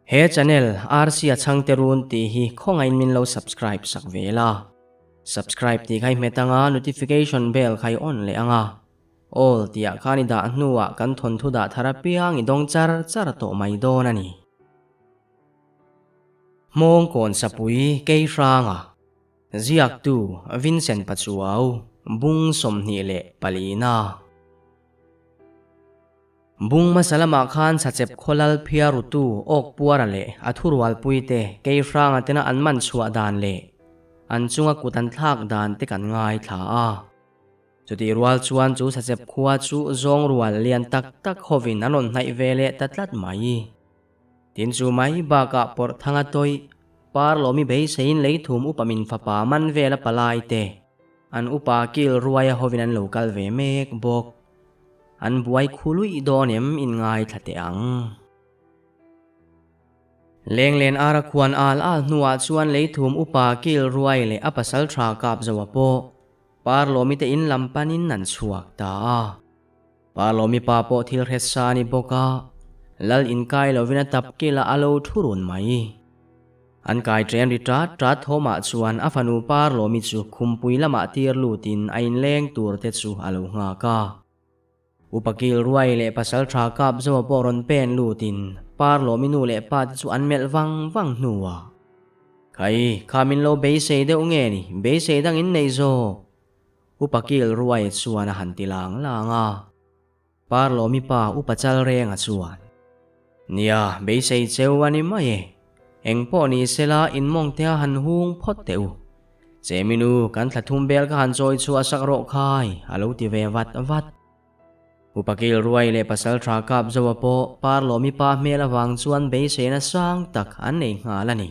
He channel Rc a chhangte run tih hi khawngaihin min lo subscribe sak ve la. Subscribe tih kha i hmet anga notification bell kha i on leh anga. All tih ah khan i dah hnuah kan thawnthu dah thar apiang i dawng char char tawh mai dawn a ni. Hmawngkawn Sapui Keihranga Ziaktu Vincent Pachuau Bung 24. Bung hmasa lamah khan Chachep khawlal phiarutu awk puara leh a thurualpuite Keihranga tena an man chhuah dan leh an chunga kut an thlak dan te kan ngaithla a. Chutih rual chuan chu Chachep khua chu zawng rual lian tak tak hovin an rawn hnaih ve leh ta tlat mai. Tin chu mai bakah pawrh thanga tawih, par lawmi beiseiin leithum upa min fapa man vela palai te an upa kil ruaia hovin an lo kal ve mek bawk. An buai khu luih dawn em in ngaithla teh ang. Lenglen ara khuan al al hnuah chuan leithum upa kil ruai leh a pasal tha kap zoa pawh par lawmi te in lam panin an chhuak ta a. Pa lawmi pa pawh thil hret sa a ni bawk a, lal inkai lovin a tap kil a a lo thu run mai. An kai ṭen ri ṭat ṭat thawmah chuan a fanu par lawmi chu khumpui lamah tir lutin a inleng tur te chu a lo nghak a. Upa kil ruai leh pasal ṭha kap zawa pawh rawn pen lutin par lawmi nu leh pa te chu an melh vang vang hnuah, Khai, kha min lo beisei deuh nge ni, beisei dang in nei zawk. Upa kil ruai chuan a han ti lang lang a. Parlawmi pa Upa Chalrenga chuan, Nia, beisei cheu a ni mai e. Eng pawh ni sela in mawngte a han hung phawt teh u. Cheminu, kan thla thum bel ka han chawi chhuah sak rawh khai, a lo ti ve vat vat. Upa kil ruai leh pasal tha kap zoa pawh Parlawmi pa hmel avang chuan beiseina sang tak an nei nghal a ni.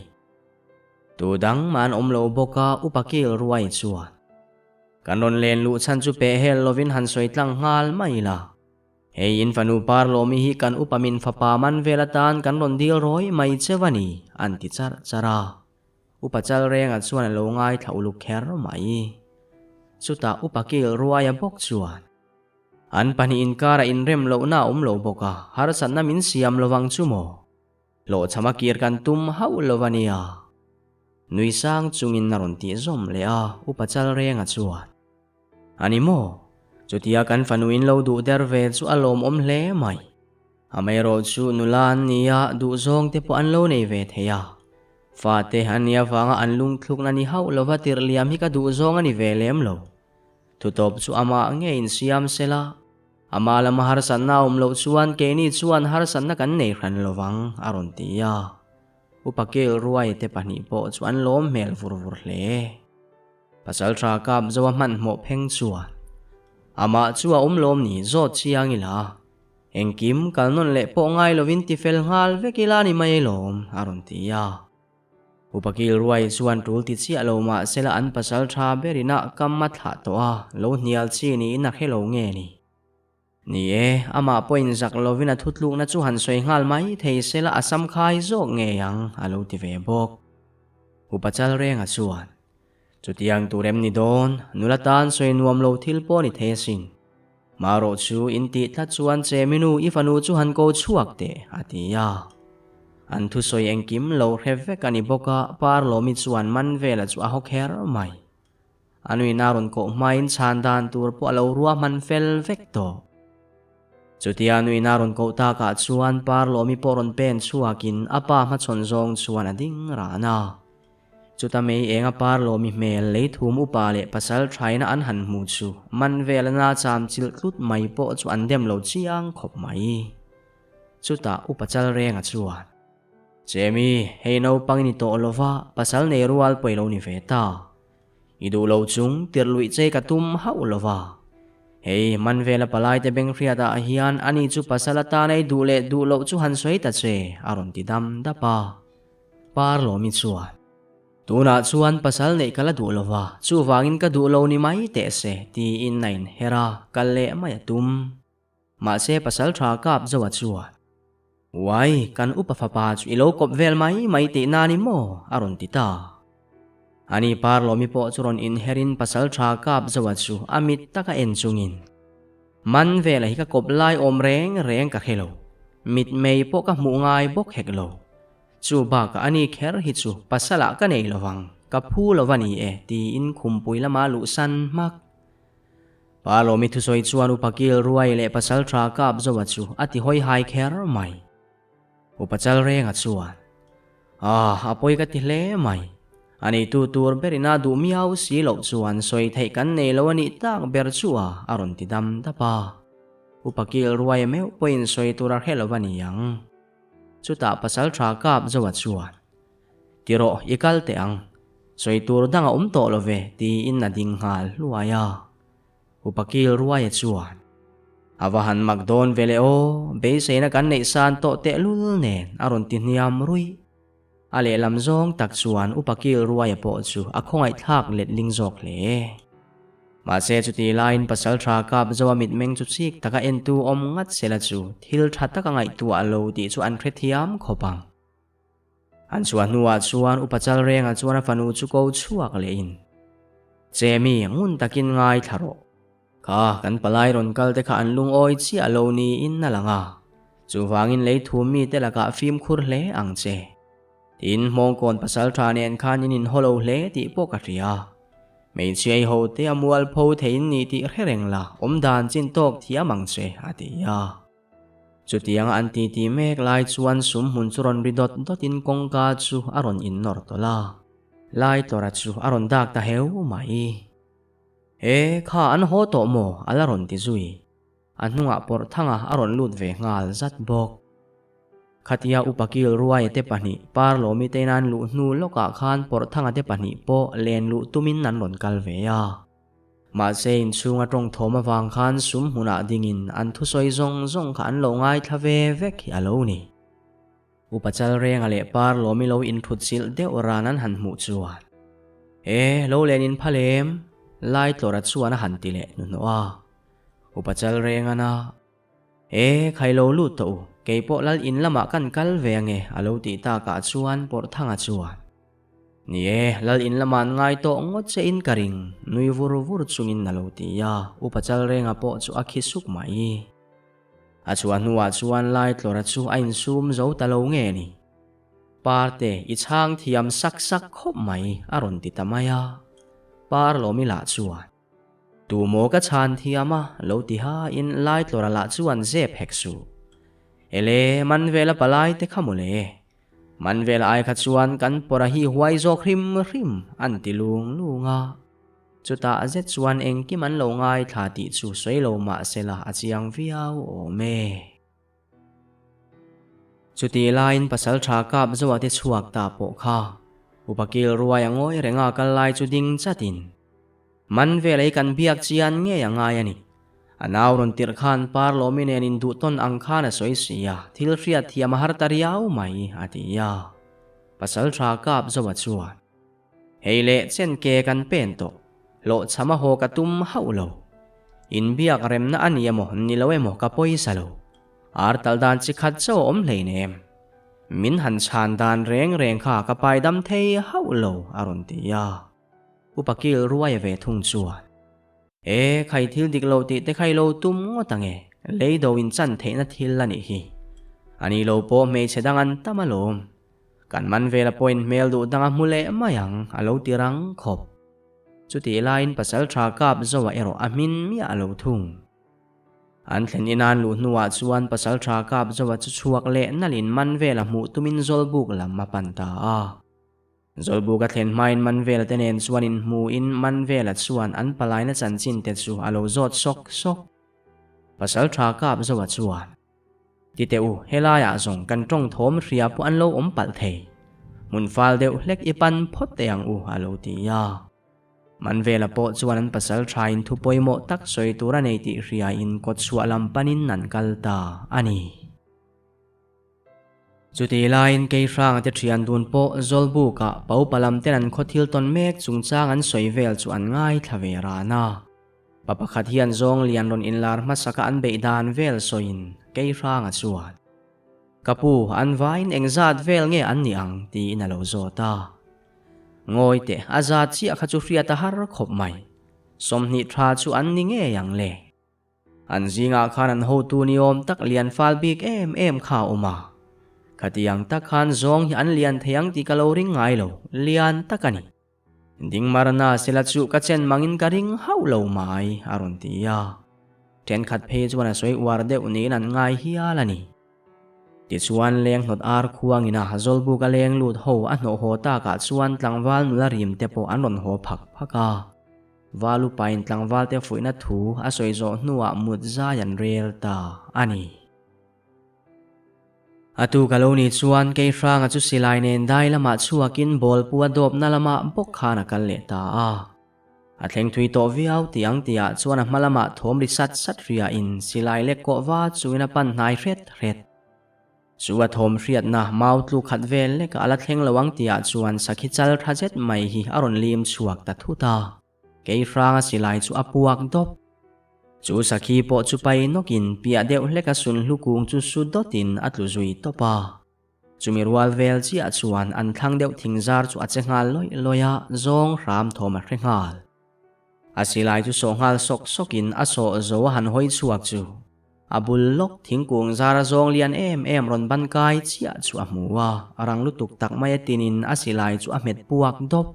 Tu dang mah an awm lo bawk a, Upa Kil ruai chuan, Kan rawn len luh chhan chu peh hel lovin han sawi tlang nghal mai la. Hei in fanu Parlawmi hi kan upa min fapa man vel atan kan rawn dil rawi mai cheu a ni, an ti charh charh a. Upa Chalrenga chuan a lo ngaithla uluk kher mai. Chutah Upa Kil ruaia bawk chuan, An pahnih inkara inrem lohna a awm lo bawk a, harsatna min siam lovang chu maw? Hlawhchham a kir kan tum hauh lo a nia. Nui sang chungin a rawn tih zawm leh a, Upa Chalrenga chuan, A ni maw? Chutia kan fanu in lo duh der ve chu a lawmawm hle mai. Amaherawh chu nula an ni a, duhzawng te pawh an lo nei ve thei a. Fate an nih avanga an lungthlukna ni hauh lova tirh liam hi ka duhzawng a ni ve lem lo. Thutawp chu amah nge insiam sela? Amah lama harsatna a awm loh chuan keini chuan harsatna kan nei hran lo vang, a rawn ti a. Upa Kel Ruai te pahnih pawh chu an lawm hmel vur vur hle. Pasal tha kap zo a hmanhmawh pheng chuan amah chu a awm lawm ni zawt chiang ila, engkim kal nawn leh pawh ngai lovin ti fel nghal vek ila ni mai lawm, a rawn ti a. Upa Kil Ruai chuan tul ti chiah lo mah sela an pasal tha berin a kam a thlah tawh a, lo hnial chi niin a hre lo nge ni? Ni e, amah pawhin zak lovin a thutlukna chu han sawi nghal mai thei sela a sam khai zawk ngei ang, a lo ti ve bawk. Upa Chalrenga chuan, Chutiang tur em ni dawn, nula tan sawi nuam lo thil pawh ni thei asin. Marawh chu in tih tlat chuan Cheminu i fanu chu han ko chhuak teh, a ti a. An thusawi engkim lo hre vek a ni bawk a, Parlawmi chuan man vela chu a haw kher mai. A nuin a rawn koh hmain chhan dan tur pawh a lo ruahman fel vek tawh. Chutia nuin a rawn koh takah chuan Parlawmi pawh rawn pen chhuakin a pa hmachhawn zawng chuan a ding ran a. Chuta mei eng a par lawmi hmel leithum upa leh pasal thaina an han hmu chu man vel ana cham chilh tlut mai pawh chu an dem lo chiang khawp mai. Chutah upa chal renga chuan, Chemi, hei naupang i ni tawh lova, pasal nei rual pawh i lo ni ve ta. I duh lo chung tirh luih che ka tum hauh lova. Hei, man vela palaite beng hriatah hian ani chu pasal atana i duh leh duh loh chu han sawi ta che, a rawn ti dam dap a. Parlawmi chuan, Tunah chuan pasal neih ka la duh lo va, chuvangin ka duh lo ni mai teh se, tiin a inher a, kal leh mai a tum. Mahse pasal tha kap Zoa chuan, Uai, kan upa fapa chu i lo kawp vel mai mai tih na ni maw? a rawn ti ta. Ani Parlawmi pawh chu rawn inherin pasal tha kap Zoa chu a mit taka en chungin, Man vela hi ka kawp lai awm reng reng ka hre lo, mitmei pawh ka hmuh ngai bawk hek lo. Chu bakah ani kher hi chu pasalah ka nei lovang, ka phu lo va ni e tiin khumpui lama luhsan hmak. Pa Lawmi thusawi chuan Upa Kil Ruai leh Pasal Tha Kap Zoa chu a ti hawi hai kher mai. Upa Chalrenga chuan, Ah, a pawi ka ti hle mai. A neitu tur berin a duh miau si loh chuan sawi theih kan nei lo a nih tak ber chu a, a rawn ti dam dap a. Upa Kil Ruai meuh pawhin sawi tur a hre lo a ni ang. Chutah Pasal Tha Kap Zoa chuan, Ti rawh, i kal teh ang. Sawi tur dang a awm tawh lo ve, tiin a ding nghal hluai a. Upa Kil Ruaia chuan, A va han mak dawn ve le aw, beiseina kan neih san tawh tehlul nen a rawn ti hniam ruih. A lehlam zawng tak chuan Upa Kil Ruaia pawh chu a khawngaihthlak letling zawk hle. Mahse chutih laiin Pasalṭha kap Zoa mitmeng chu chik taka entu awm ngat sela chu thil ṭha taka ngaihtuah lo tih chu an hrethiam khawp ang. An chhuah hnuah chuan Upa Chalrenga chuan a fanu chu ko chhuak lehin, Che mi, ngun takin ngaithla rawh. Kha, kan palai rawn kal te kha an lungawi chiah lo niin a lang a, chuvangin lei thum mite lakah fimkhur hle ang che. Tin, Hmawngkawn pasalṭha nen khan in inhaw lo hle tih pawh ka hria. Hmeichhia i ho te a mualpho theiin ni tih hre reng la, awmdan chin tawk thiam ang che, a ti a. Chutianga an titi mek lai chuan sum hmun chu rawn ri dawt dawtin kawngka chu a rawn innawr tawlh a. Lai tlawrha chu a rawn dak ta heu mai. E, kha an haw tawh maw? a la rawn ti zui. A hnungah pawrh thanga a rawn lut ve nghal zat bawk. Khatia Upa Kil Ruaia te pahnih Parlawmi te in an luh hnu lawkah khan pawrh thanga te pahnih pawh len luh tumin an rawn kal ve a. Mahse inchhunga tawng thawm avang khan sum hmunah dingin an thusawi zawng zawng kha an lo ngaithla ve vek hi a lo ni. Upa Chalrenga leh Parlawmi lo inthut chilh deuh ran an han hmuh chuan, E, lo len in phal em? Laitlawra chuan a han ti leh hnuhnawh a. Upa Chalrenga'n a, E, khai lo lut tawh u, keipawh lal in lamah kan kal ve ange a lo tih takah chuan Pawrhthanga chuan, Ni e, lal in lamah an ngai tawh ngawt che in ka ring, nui vur vur chungin a lo ti a, Upa Chalrenga pawh chu a khi suk mai. A chhuah hnuah chuan Laitlawra chu a insum zo ta lo nge ni? Parte, i chhang thiam sak sak khawp mai, a rawn ti ta mai a. Parlawmi lah chuan, Tu maw ka chhan thiam a, lo ti hain Laitlawra lah chuan zep hek suh. Ele, man vela palai te kha mawle. Man vela ai kha chuan kan pawrha hi huai zawk hrim hrim, an ti lung lung a. Chutah zet chuan engkim an lo ngaithla tih chu sawi lo mah sela a chiang viau awm e. Chutih laiin pasalṭha kap zoa te chhuak ta pawh kha Upa Kil Ruai a ngawi renga kal lai chu ding chatin man vel ei kan biak chian ngei a ngai a ni. A nau rawn tirh khan Parlawmi nen induhtawn ang khan a sawi si a, thil hriat thiam a har ta riau mai, a ti a. Pasalṭha kap zoa chuan. Hei leh chen ke kan pen tawh, hlawhchham a haw ka tum hauh lo. Inbiak remna a ni emaw ni lo emaw ka pawisa lo. Ar tal dan chi khat chauh a awm hleinem. Min han chhan dan reng reng kha ka paidam thei hauh lo a rawn ti a. Upa Kil Ruaia ve thung chuan, E, khai thil dik lo tih te kha i lo tum ngawt ang e, lei do in chan theihna thil a nih hi. A ni lo pawh hmeichhe dang an tam alawm. Kan man vela pawhin hmel duh dang a hmu leh mai ang, a lo ti rang khawp. Chutih laiin pasal tha kap zoa erawh a hmin miah a lo thung. An thlen in an luh hnuah chuan pasal tha kap zoa chu chhuak leh nalhin man vela hmuh tumin Zawlbuk lam a pan ta a. Zawlbuk a thlen hmain man vela te nen chuan inhmuhin man vela chuan an palaina chanchin te chu a lo zawt sawk sawk. Pasal tha kap zoa chuan. Ti teh u, helaiah zawng kan tawng thawm hria pawh an lo awm palh thei. Hmun fal deuh hlek i pan phawt teh ang u, a lo ti a. Manvela pawh chuan an pasal thain thu pawimawh tak sawi tur a nei tih hriain kawtchhuah lam panin an kal ta a ni. Chutih laiin Keihranga te thian dun pawh Zawlbukah Paupa lam ten an khaw thil tawn mek chungchang an sawi vel chu an ngaithla ve ran a. Pa pakhat hian zawng lian rawn inlar hmasaka an beih dan vel sawiin Keihranga chuan, Ka pu, an vaiin engzat vel nge an nih ang? tiin a lo zawt a. Ngawi teh, a zat chiah kha chu hriat a har khawp mai. 20 tha chu an ni ngei ang le. An zingah khan an hotu ni awm tak lian fal bik em em kha a awm a. Khatiang tak khan zawng hi an lian thei ang tih ka lo ring ngai lo, lian tak a ni. Dingmarna sela chu ka chen mangin ka ring hauh lo mai, a rawn ti a. Thenkhat phei chuan a sawi uar deuh niin an ngai hial a ni. Tichuan leng hnawt ar khuangin a Zawlbuk a leng lut ho a hnawh haw takah chuan tlangval nula rim te pawh an rawn haw phak phak a. Val upain tlangval te fuihna thu a sawi zawh hnuah mut zai an rel ta a ni. A tu ka lo nih chuan Keihranga chu silai nen dai lamah chhuakin ball pu a dawpna lamah bawk khan a kal leh ta a. A thleng thui tawh viau tih ang tihah chuan a hma lamah thawm ri sat sat riahin silai lek kawh va chungin a pan hnai hret hret. Chu a thawm hriatna mau tluk khat vel lekah a la thleng lo ang tihah chuan sakhi chal tha zet mai hi a rawn lim chhuak ta thut a. Keihranga silai chu a puak dawp. Chu sakhi pawh chu pai nawkin piah deuh hleka sunhlu kung chu su dawtin a tlu zui tawp a. Chumi rual vel chiah chuan an thlang deuh thing zar chu a che nghal lawih lawih a, zawng hram thawm a hre nghal. A silai chu sawh nghal sawk sawkin a sawh zo a han hawi chhuak chu a bul lawk thingkung zara zawng lian em em rawn ban kai chiah chu a hmu a, a rang lutuk tak mai a tinin a silai chu a hmet puak dawp.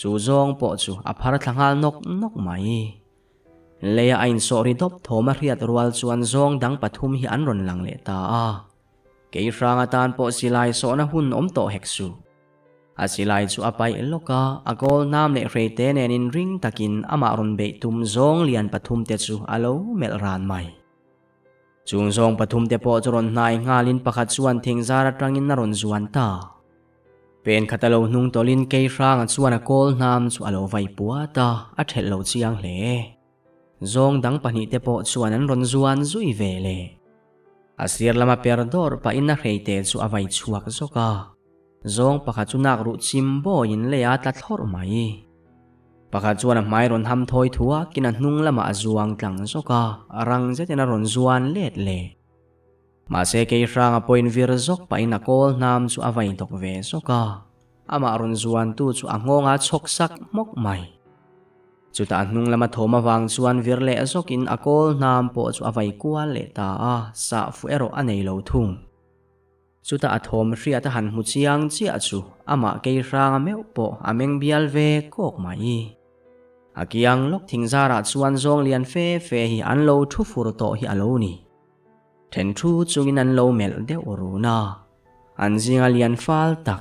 Chu zawng pawh chu a phar thla nghal nawk nawk mai. Leia a insawh ri dawp thawm a hriat rual chuan zawng dang pathum hi an rawn lang leh ta a. Kei hrang atan pawh silai sawhna hun awm tawh hek suh. A silai chu a paih lawk a, a kawl hnam leh hreite nen inring takin amah rawn beih tum zawng lian pathum te chu a lo melh ran mai. Chung zawng pathum te pawh chu rawn hnai nghalin pakhat chuan thingzar atangin a rawn zuan ta. Pen khat a lo hnung tawlhin kei hranga chuan a kawl hnam chu a lo vai puat a, a thelh lo chiang hle. Zawng dang pahnih te pawh chuan an rawn zuan zui ve le. A sir lama per dawr pahin a hreite chu a vai chhuak zawk a. Zawng pakhat chu nak ruh chim bawiin lei a tla thlawrh mai. Pakhat chuan a hmai rawn ham thawi thuakin a hnung lamah a zuang tlang zawk a, rang zetin a rawn zuan let leh. Mahse kei hranga pawhin vir zawk pahin a kawl hnam chu a vai dawk ve zawk a, amah rawn zuantu chu a nghawng a chhawk sak hmawk mai. Chutah a hnung lama thawm avang chuan vir leh zawkin a kawl hnam pawh chu a vai kual leh ta a, sah fuh erawh a nei lo thung. Chutah a thawm hriat a han hmu chiang chiah chu amah kei hranga meuh pawh a meng bial ve kawk mai. A kiang lawk thing zarah chuan zawng lian fe fe hi an lo thu fur tawh hi a lo ni. Then thu chungin an lo melh deuh run a, an zinga lian fal tak,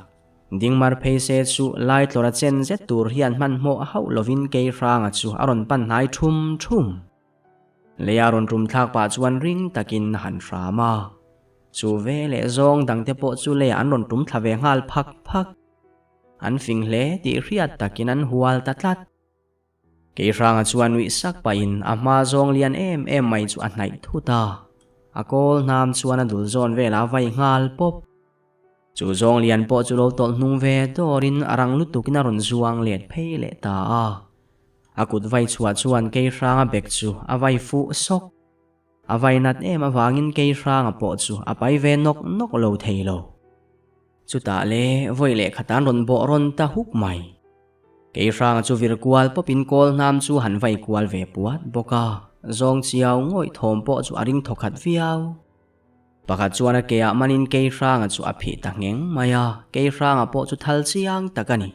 dingmar phei se chu lai tlawrha chen zet tur hian hmanhmawh hauh lovin kei hranga chu a rawn pan hnai thum thum. Leia rawn tum thlak pah chuan ring takin a han hram a, chu ve leh zawng dangte pawh chu leiah an rawn tum thla ve nghal phak phak. An fing hle tih hriat takin an hual ta tlat. Keihranga chuan nuih sak pahin a hma zawng lian em em mai chu a hnaih thut a, a kawl hnam chuan a dul zawn velah a vai nghal pawp. Chu zawng lian pawh chu lo tawlh hnung ve dawrin a rang lutukin a rawn zuang let phei leh ta a. A kut vai chhuah chuan Keihranga bek chu a vai fuh sawk. A vai nat em avangin Keihranga pawh chu a pai ve nawk nawk lo thei lo. Chutah le vawi leh khatan rawn bawh rawn ta huk mai. Keihranga chu vir kual pawpin kawl hnam chu han vai kual ve puat bawk a, zawng chiau ngawih thawm pawh chu a ring thaw khat viau. Pakhat chuan a keah manin Keihranga chu a phih ta ngheng mai a, Keihranga pawh chu thal chiang tak a ni.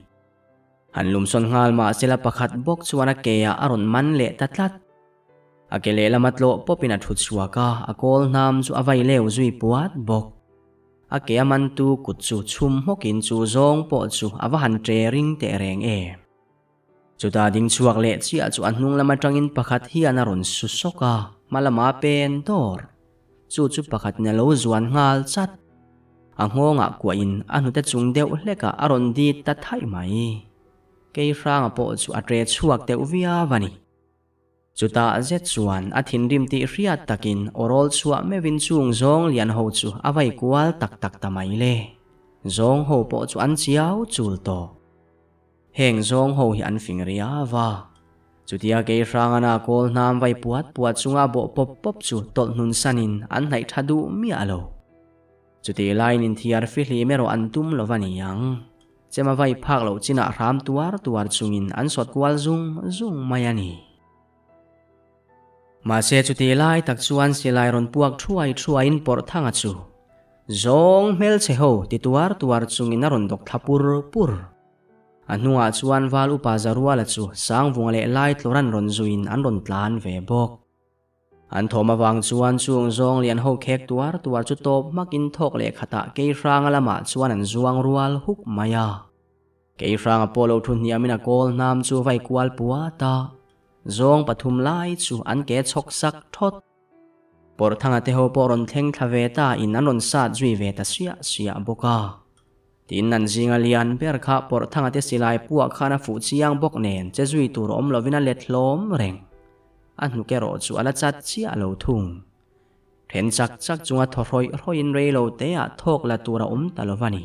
Han lumsawn nghal mahsela pakhat bawk chuan a keah a rawn man leh ta tlat. A ke lehlam a tlawh pawpin a thu chhuak a, a kawl hnam chu a vai leu zui puat bawk. A ke a mantu kut chu chhum hmawkin chu zawng pawh chu a va han ṭe ring teh reng e. Chutah ding chhuak leh chiah chu a hnung lam aṭangin pakhat hian a rawn su sawk a, hma lama pen dawr. Chu chu pakhatin a lo zuan nghal chat. A nghawngah kuahin a hnute chung deuh hlekah a rawn dit ta thaih mai. Keihranga pawh chu a ṭe chhuak deuh viau a ni. Chutah zet chuan a thinrim tih hriat takin aw rawl chhuah meuhin chung zawng lian ho chu a vai kual tak tak ta mai le. Zawng ho pawh chu an chiau chul tawh. Heng zawng ho hi an fing riau a. Chutia kei hrangana kawl hnam vai puat puat chunga bawh pawp pawp chu tawlh hnun sanin an hnaih tha duh miah lo. Chutih laiin inthiar fihlim erawh an tum lo va ni ang. Chema vai phak loh chinah hram tuar tuar chungin an sawt kual zung zung mai a ni. Mahse chutih lai tak chuan silai rawn puak thuai thuaiin pawrh thanga chu. Zawng hmelchhe ho ti tuar tuar chungin a rawn dawk thla pur pur. A hnungah chuan Val Upa Zaruala chu Sangvunga leh Laitlawra'n rawn zuiin an rawn tlan ve bawk. An thawm avang chuan chung zawng lian ho khek tuar tuar chu tawp hmakin thawk leh khatah Keihranga lamah chuan an zuang rual huk mai a. Keihranga pawh lo thu hniamin a kawl hnam chu vai kual puat a, zawng pathum lai chu an ke chhawk sak thawt. Pawrhthanga te ho pawh rawn thleng thla ve ta in an rawn sat zui ve ta siah siah bawk a. Tin an zinga lian ber kha Pawrhthanga te silai puah khan a fuh chiang bawk nen che zui tur awm lovin a let hlawm reng. A hnuk erawh chu a la chat chiah lo thung. Then chak chak chunga thaw hrawih hrawih in rei lo te ah thawk la tur a awm ta lo va ni.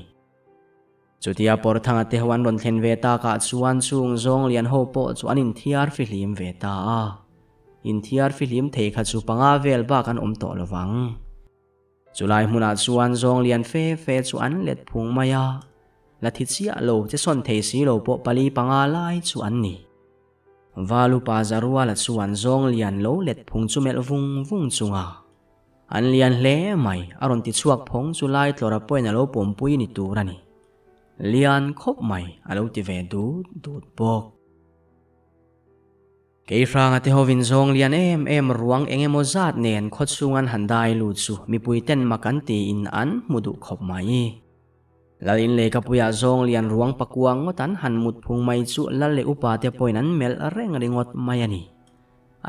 Chutia Pawrthanga te ho an rawn thlen ve takah chuan chung zawng lian ho pawh chu an inthiar fihlim ve ta a. Inthiar fihlim thei kha chu panga vel bak an awm tawh lo vang. Chulai hmunah chuan zawng lian fe fe chu an let phung mai a, la thi chiah lo che sawn thei si lo pawh pali panga lai chu an ni. Valupa Zaruala chuan zawng lian lo let phung chu melh vung vung chunga an lian hle mai a rawn ti chhuak phawng chu lai tlawra pawhin a lo pawmpui ni tur a ni. Lian khawp mai a lo ti ve dut dut bawk. Kei hranga te hovin zawng lian em em ruang eng emaw zat nen khawchhung an han dai lut chu mipui ten mak an tiin an hmu duh khawp mai. Lal in leikapuiah zawng lian ruang pakua ngawt an han mut phung mai chu lal leh upa te pawhin an melh reng ringawt mai a ni.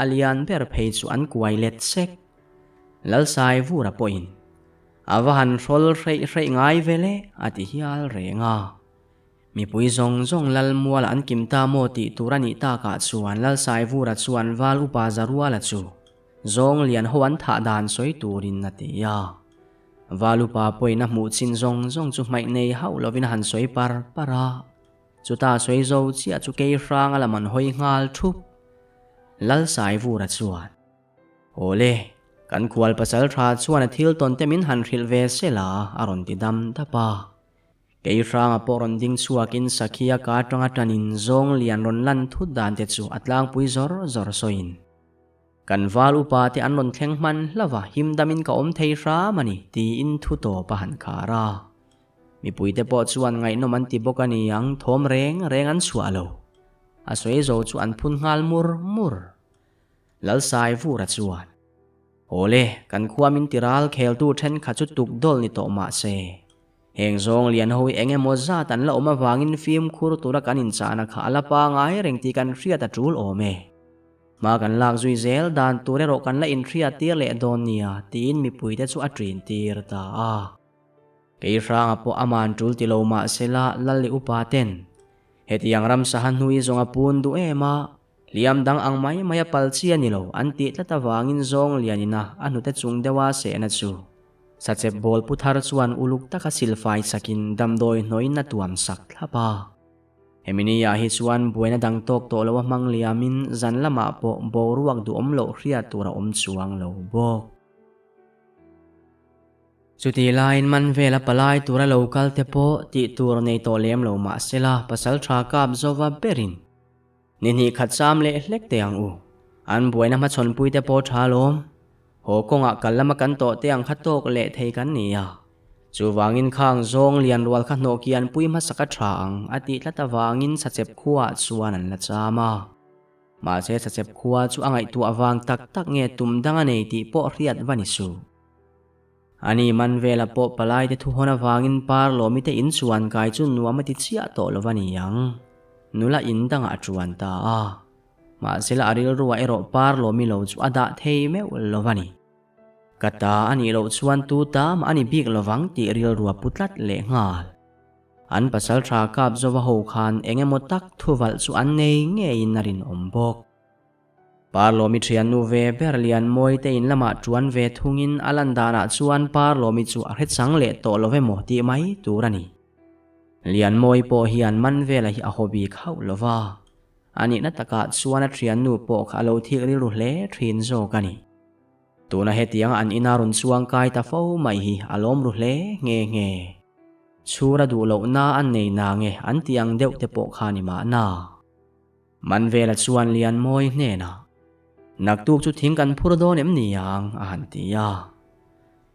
A lian ber phei chu an kuai let sek. Lal Saivura pawhin, A va han hrawl hreih hreih ngai ve le, a ti hial reng a. Mipui zawng zawng Lal mualah an kim ta maw tih tur a nih takah chuan Lal Saivura chuan Val Upa Zaruala chu zawng lian ho an thah dan sawi turin a ti a. Val Upa pawhin a hmuh chin zawng zawng chu hmaih nei hauh lovin a han sawi par par a. Chuta sawi zo chiah chu kei hrang a lam an hawi nghal thup. Lal Saivura chuan. Awle, kan khual pasal tha chuan a thil tawn te min han hrilh ve sela a rawn ti dam dap a. Kei hranga pawh rawn ding chhuakin Sakhia ka atanga tanin zawng lian rawn lan thut dan te chu a tlangpui zawr zawr sawiin, Kan val upa te an rawn thleng hman hlauh a, him damin ka awm thei hram a ni, tiin thu tawp a han khar a. Mipuite pawh chuan ngaihnawm an ti bawk a ni ang, thawm reng reng an chhuah lo. A sawi zo chu an phun nghal mur mur. Lalsaivura chuan, Awle, kan khua min tiral kheltu thenkhat chu tukdawl ni tawh mah se, heng zawng lian ho hi eng emaw zat an la awm avangin fimkhur tura kan inchahna kha a la pangai reng tih kan hriat a tul awm e. Hma kan lak zui zel dan tur erawh kan la inhriat tir leh dawn nia, tiin mipuite chu a ṭin tir ta a. Kei hranga pawh aman tul ti lo mah sela Lal leh upa ten hetiang ramsa ha hnui zawng a pun duh em a, Hliam dang ang mai mai a pal chi a ni lo an tih tlat avangin zawng lianina a hnute chung deuha sehna chu sachep bawl pu thar chuan uluk taka silfai sakin damdawi hnawiin a tuam sak thlap a. Hemi ni ah hi chuan buaina dang tawk tawh lo a hmang liamin zan lamah pawh boruak duhawm loh hriat tur a awm chuang lo bawk. Chutih laiin man vela palai tura lo kal te pawh tih tur nei tawh lem lo mahsela pasal tha kap zova berin Ni hnih khat sam leh hlek teh ang u. An buaina hmachhawnpui te pawh tha alawm. Haw kawngah kal lama kan tawh te ang kha tawk leh thei kan ni a. Chuvangin khang zawng lian rual kha hnawh kian pui hmasa ka tha ang a tih tlat avangin sachep khuaah chuan an la cham a. Mahse sachep khua chu a ngaihtuah vang tak tak nge tum dang a nei tih pawh hriat va ni suh. Ani man vela pawh palai te thuhawn avangin par lawmi te in chuan kai chu nuam a ti chiah tawh lo va ni ang. Nula in dangah a chuan ta a. Mahsela a rilruah erawh par lawmi lo chu a dah thei meuh lo va ni. Ka ta a nih loh chuan tu ta mah a ni bik lovang tih rilrua pu tlat leh nghal. An pasal tha kap zova ho khan eng emaw tak thuvalh chu an nei ngeiin a rinawm bawk. Parlawmi thiannu ve ber Lianmawi te in lamah tuan ve thungin a lan danah chuan Parlawmi chu a hrechang leh tawh lo emaw tih mai tur a ni. Lianmawi pawh hian man vela hi a haw bik hauh lo va, a nihna takah chuan a thiannu pawh kha a lo thik rilru hle thin zawk a ni. Tuna hetianga an ina rawn chuang kai ta fo mai hi a lawm ru hle nghe nghe. Chhura duh lohna an nei nange an tih ang deuh te pawh kha ni mahna. Manvela chuan Lianmawi hnenah, Naktuk chu thing kan phur dawn em ni ang? a han ti a.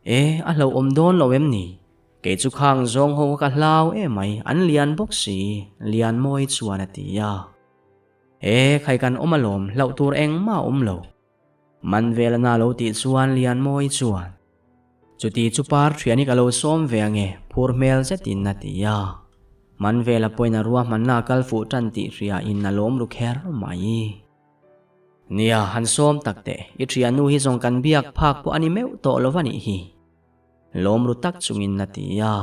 E, a hlauhawm dawn lo em ni? Kei chu khang zawng ho ka hlau emai, an lian bawk si, Lianmawi chuan a ti a. E, khai kan awm alawm, hlauh tur engmah a awm lo. Man vel ana lo tih chuan Lianmawi chuan, Chuti chu par thian hi ka lo sawm ve ange, phur hmel zetin a ti a. Man vela pawhin a ruahmanna a kal fuh tan tih hria in a lawm ru kher mai. Nia, han sawm tak teh, i thiannu hi zawng kan biak phak pawh a ni meuh tawh lo va nih hi. Lawm ru tak chungin a ti a.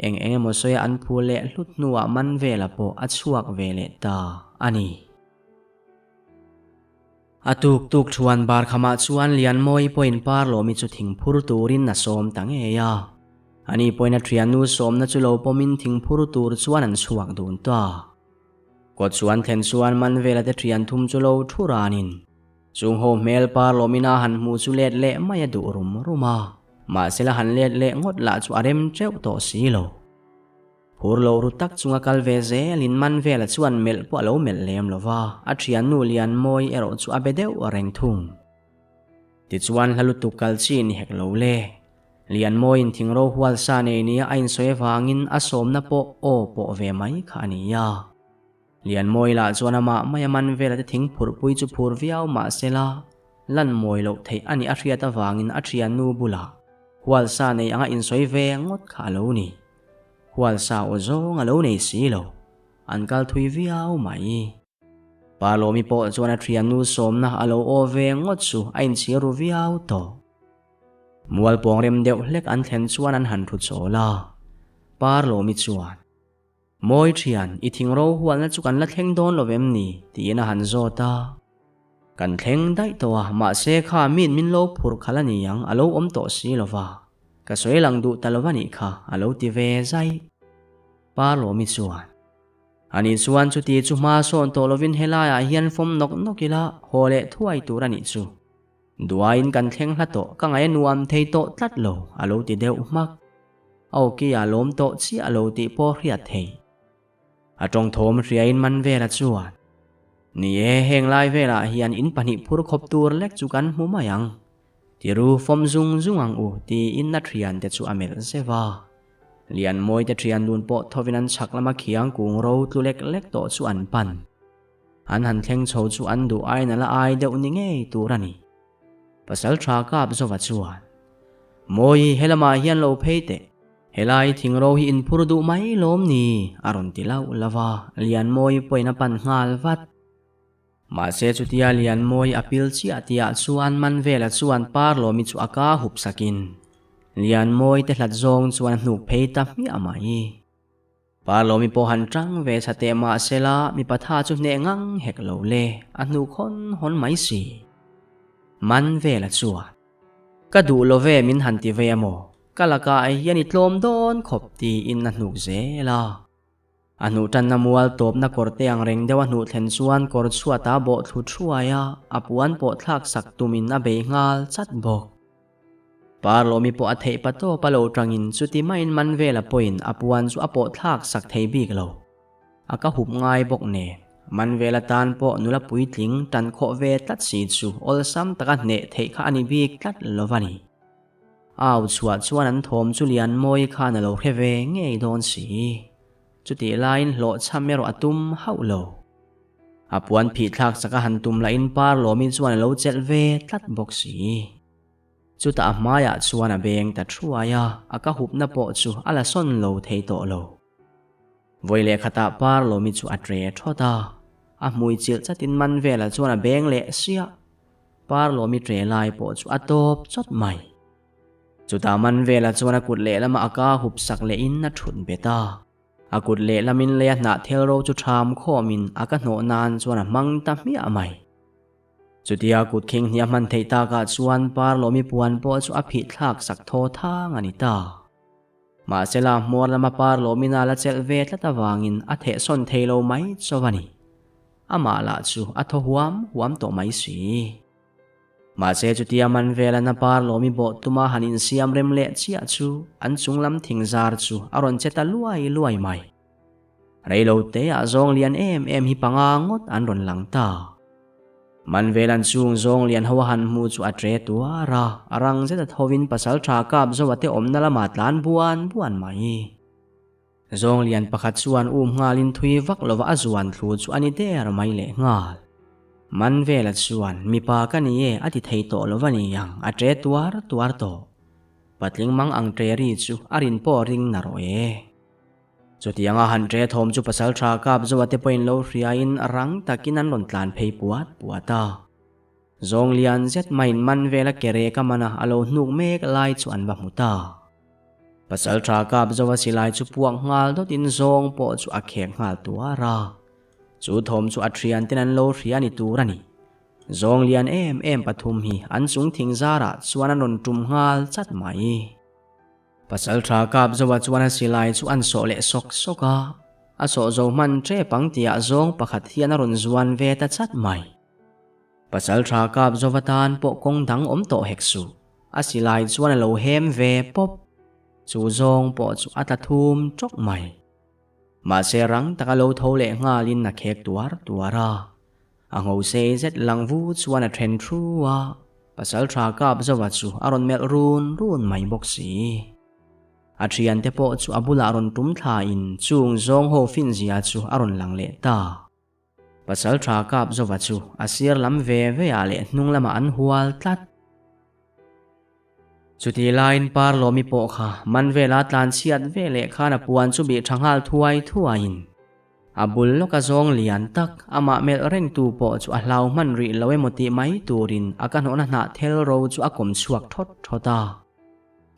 Eng eng emaw sawia an phu leh hlut hnuah man vela pawh a chhuak ve leh ta a ni. A tuk tuk thuan bar khamah chuan Lianmawi pawhin Parlawmi chu thing phur turin a sawm ta ngei a. Ani pawhin a thiannu sawmna chu lo pawmin thing phur tur chuan an chhuak dun ta. Kawt chuan thlen chuan Manvela te thian thum chu lo thu ranin chung ho hmel Parlawmin a han hmu chu let leh mai a duh rum rum a. Mahsela han let leh ngawt lah chu a rem teuh tawh si lo. Phur lo ru tak chunga kal ve zel in man vela chuan melh pawh a lo melh lem lo va, a thiannu Lianmawi erawh chu a be deuh reng thung. Tichuan hla lutuk kal chi ni hek lo le. Lianmawiin thingro hual sa nei nia a insawi avangin a sawmna pawh aw pawh ve mai kha a ni a. Lianmawi lah chuan amah maia man vela te thing phurhpui chu phur viau mah sela, lan mawi loh theih a nih a hriat avangin a thiannu bulah hual sa nei anga insawi ve ngawt kha a lo ni. Hualsa aw zawng a lo nei si lo, an kal thui viau mai. Pa Lawmi pawh chuan a thiannu sawmna a lo aw ve ngawt chu a inchhir ru viau tawh. Mual pawng rem deuh hlek an thlen chuan an han thu chawl a, Par Lawmi chuan, Mawi thian, i thingro hualna chu kan la thleng dawn lo vem ni? tiin a han zawt a. Kan thleng daih tawh a, mahse kha miin min lo phurh khalh a ni ang, a lo awm tawh si lo va. Ka sawi lang duh ta lo va nih kha, a lo ti ve zai. Pa Lawmi chuan, Ani chuan chuti chu hma sawn tawh lovin helaiah hian fawm nawk nawk ila, haw leh thuai tur a nih chu. Duaiin kan thleng hla tawh, ka ngaih a nuam thei tawh tlat lo, a lo ti deuh hmak. A awki a lawm tawh chiah lo tih pawh hriat thei. A tawngthawm hriain man vela chuan, Ni e, heng lai velah hian in pahnih phur khawp tur lek chu kan hmu mai ang. Tiru fawm zung zung ang u, tiin a thiante chu a melh zeuh a. Lianmawite thian dun pawh thovin an chhak lama khiang kung ro tlu lek lek tawh chu an pan. An han thleng chho chu an duh aiin a la ai deuh ni ngei tur a ni. Pasal tha kap zova chuan, Mawi, helamah hian lo phei teh. Helai thingro hi inphur duh mai lawm ni? a rawn ti lauh lauh a, Lianmawi pawhin a pan nghal vat. Mahse chutia Lianmawi a pil chiah tihah chuan Manvela chuan Parlawmi chu a ka hup sakin Lianmawi te hlat zawng chuan a hnuk phei ta hmiah mai. Parlawmi pawh han tang ve tha teh mahsela mipa tha chu hneh ngang hek lo le, a hnuk hawn hawn mai si. Manvela chuan, Ka duh lo ve min han ti ve a maw? Ka lakah hian i tlawm dawn khawp tiin a hnuk zel a. A hnuh tanna mual tawpna kawr te ang reng deuh a hnuh thlen chuan kawr chhuat a bawh thlu thuai a, a puan pawh thlak sak tumin a bei nghal chat bawk. Parlawmi pawh a theih pa tawp a lo tangin chuti maiin man vela pawhin a puan chu a pawh thlak sak thei bik lo. A ka hup ngai bawk nen, man vela tan pawh nula puitling tan khawh ve tlat si chu awlsam taka hneh theih kha a ni bik tlat lo va ni. Au chhuah chuan an thawm chu Lianmawi khan a lo hre ve ngei dawn si. Chutih laiin hlawhchham erawh a tum hauh lo. A puan phih thlak chak a han tum lahin Parlawmi chuan a lo chelh ve tlat bawk si. Chutah a hmaiah chuan a beng ta thuai a, a ka hupna pawh chu a la sawn lo thei tawh lo. Vawi leh khatah Parlawmi chu a tre thawt a, a hmui chilh chatin man velah chuan a beng leh siah. Parlawmi tre lai pawh chu a tawp chawt mai. Chutah man velah chuan a kut lehlamah a ka hup sak lehin a thut bet a. A kut lehlamin lei a hnah thel ro chu ṭham khawmin a ka hnawh nan chuan a hmang ta hmiah mai. Chutia kut khing hnih a hman theih takah chuan Parlawmi puan pawh chu a phih thlak sak thaw thang a ni ta. Mahsela hmuar lama Parlawmin a la chelh ve tlat avangin a thehsawn thei lo mai chauh a ni. Amah lah chu a thaw huam huam tawh mai si. Mahse chutia man vela na Parlawmi bawh tuma han insiam rem leh chiah chu an chung lam thing zar chu a rawn che ta luai luai mai. Reilo te ah zawng lian em em hi panga ngawt an rawn lang ta. Manvelan chung zawng lian ho a han hmu chu a tre tuar a, a rang zet a thovin pasaltha kap zo a te awmna lamah tlan buan buan mai. Zawng lian pakhat chuan um nghalin thui vak lova a zuan thlu chu a ni der mai leh nghal. Manvela chuan, Mipa ka ni e a ti thei tawh lova ni ang, a tre tuar tuar tawh. Patling mang ang tre ri chu a rin pawh ring na rawh e. Chutianga han ṭe thawm chu pasalṭha kap zoa te pawhin lo hriain rang takin an rawn tlan phei puat puat a. Zawng lian zet maiin man vela ke rek a man a, a lo hnuk mek lai chu an va hmu ta. Pasalṭha kap zoa silai chu puak nghal dawtin zawng pawh chu a khek nghal tuar a. Chu thawm chu a ṭhian ten an lo hria ni tur a ni. Zawng lian em em pathum hi an chung thing zarah chuan an rawn ṭum nghal chat mai. Pasalṭha kap zoa chuan a silai chu an sawh leh sawk sawk a, a sawh zo hman ṭep ang tihah zawng pakhat hian a rawn zuan ve ta chat mai. Pasalṭha kap zova tan pawh kawng dang awm tawh hek suh, a silai chuan a lo hem ve pawp. Chu zawng pawh chu a tla thum ṭawk mai. Mahse rang taka lo tho leh nghalin a khek tuar tuar a. A ngho sei zet lang vu chuan a then thu a, pasalṭha kap zova chu a rawn melh run run mai bawk si. A ṭhiante pawh chu a bulah rawn tum thlain chung zawng ho finzia chu a rawn lang leh ta. Pasalṭha kap zova chu a sir lam ve ve ah leh hnung lamah an hual tlat. Chutih laiin Parlawmi pawh kha man vela tlan chhiat ve leh khan a puan chu bih tha nghal thuai thuaiin a bul lawka zawng lian tak amah melh rengtu pawh chu a hlau hman rih lo emaw tih mai turin a ka hnawhna hnah thel ro chu a kawm chhuak thawt thawt a.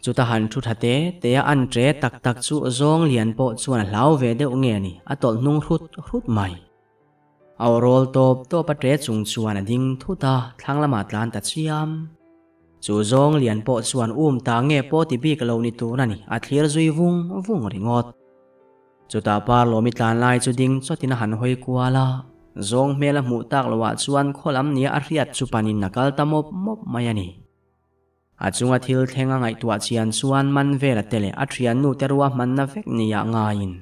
Chuta han thu tha te te a an tre tak tak chu zawng lian pawh chuan a hlau ve deuh nge ni a tawlh hnung hrut hrut mai. A aw rawl tawp tawp a ṭe chung chuan a ding thut a, thlang lamah tlan ta chiam. Chu zawng lian pawh chuan um ta nge pawh ti bik lo ni tur a ni, a thlir zui vung vung ringawt. Chutah Parlawmi tlan lai chu ding chawtin a han hawi kual a, zawng hmel a hmuh tak loah chuan khaw lam nia a hriat chu panin a kal ta mawp mawp mai a ni. A chunga thil thleng a ngaihtuah chian chuan man vel a te leh a thiannu te ruahmanna vek nia ngaiin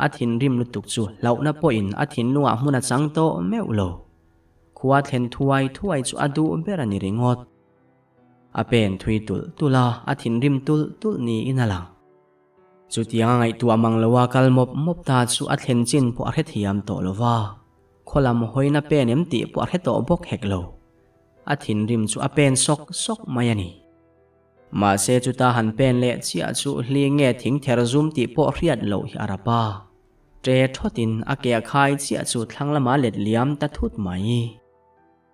a thinrim lutuk chu hlauhna pawhin a thinlungah hmun a chang tawh meuh lo. Khua thlen thuai thuai chu a duh ber a ni ringawt. A pen thui tulh tulh a, a thinrim tulh tulh niin a lang. Chutiang a ngaihtuah mang loa kal mawp mawp ta chu a thlen chin pawh a hrethiam tawh lo va, khaw lam hawina pen em tih pawh a hre tawh bawk hek lo. A thinrim chu a pen sawk sawk mai a ni. Mahse chuta han pen leh chiah chu hli nge thing ther zum tih pawh hriat loh hi a rap a. Ṭe thawtin a ke a khai chiah chu thlang lama let liam ta thut mai.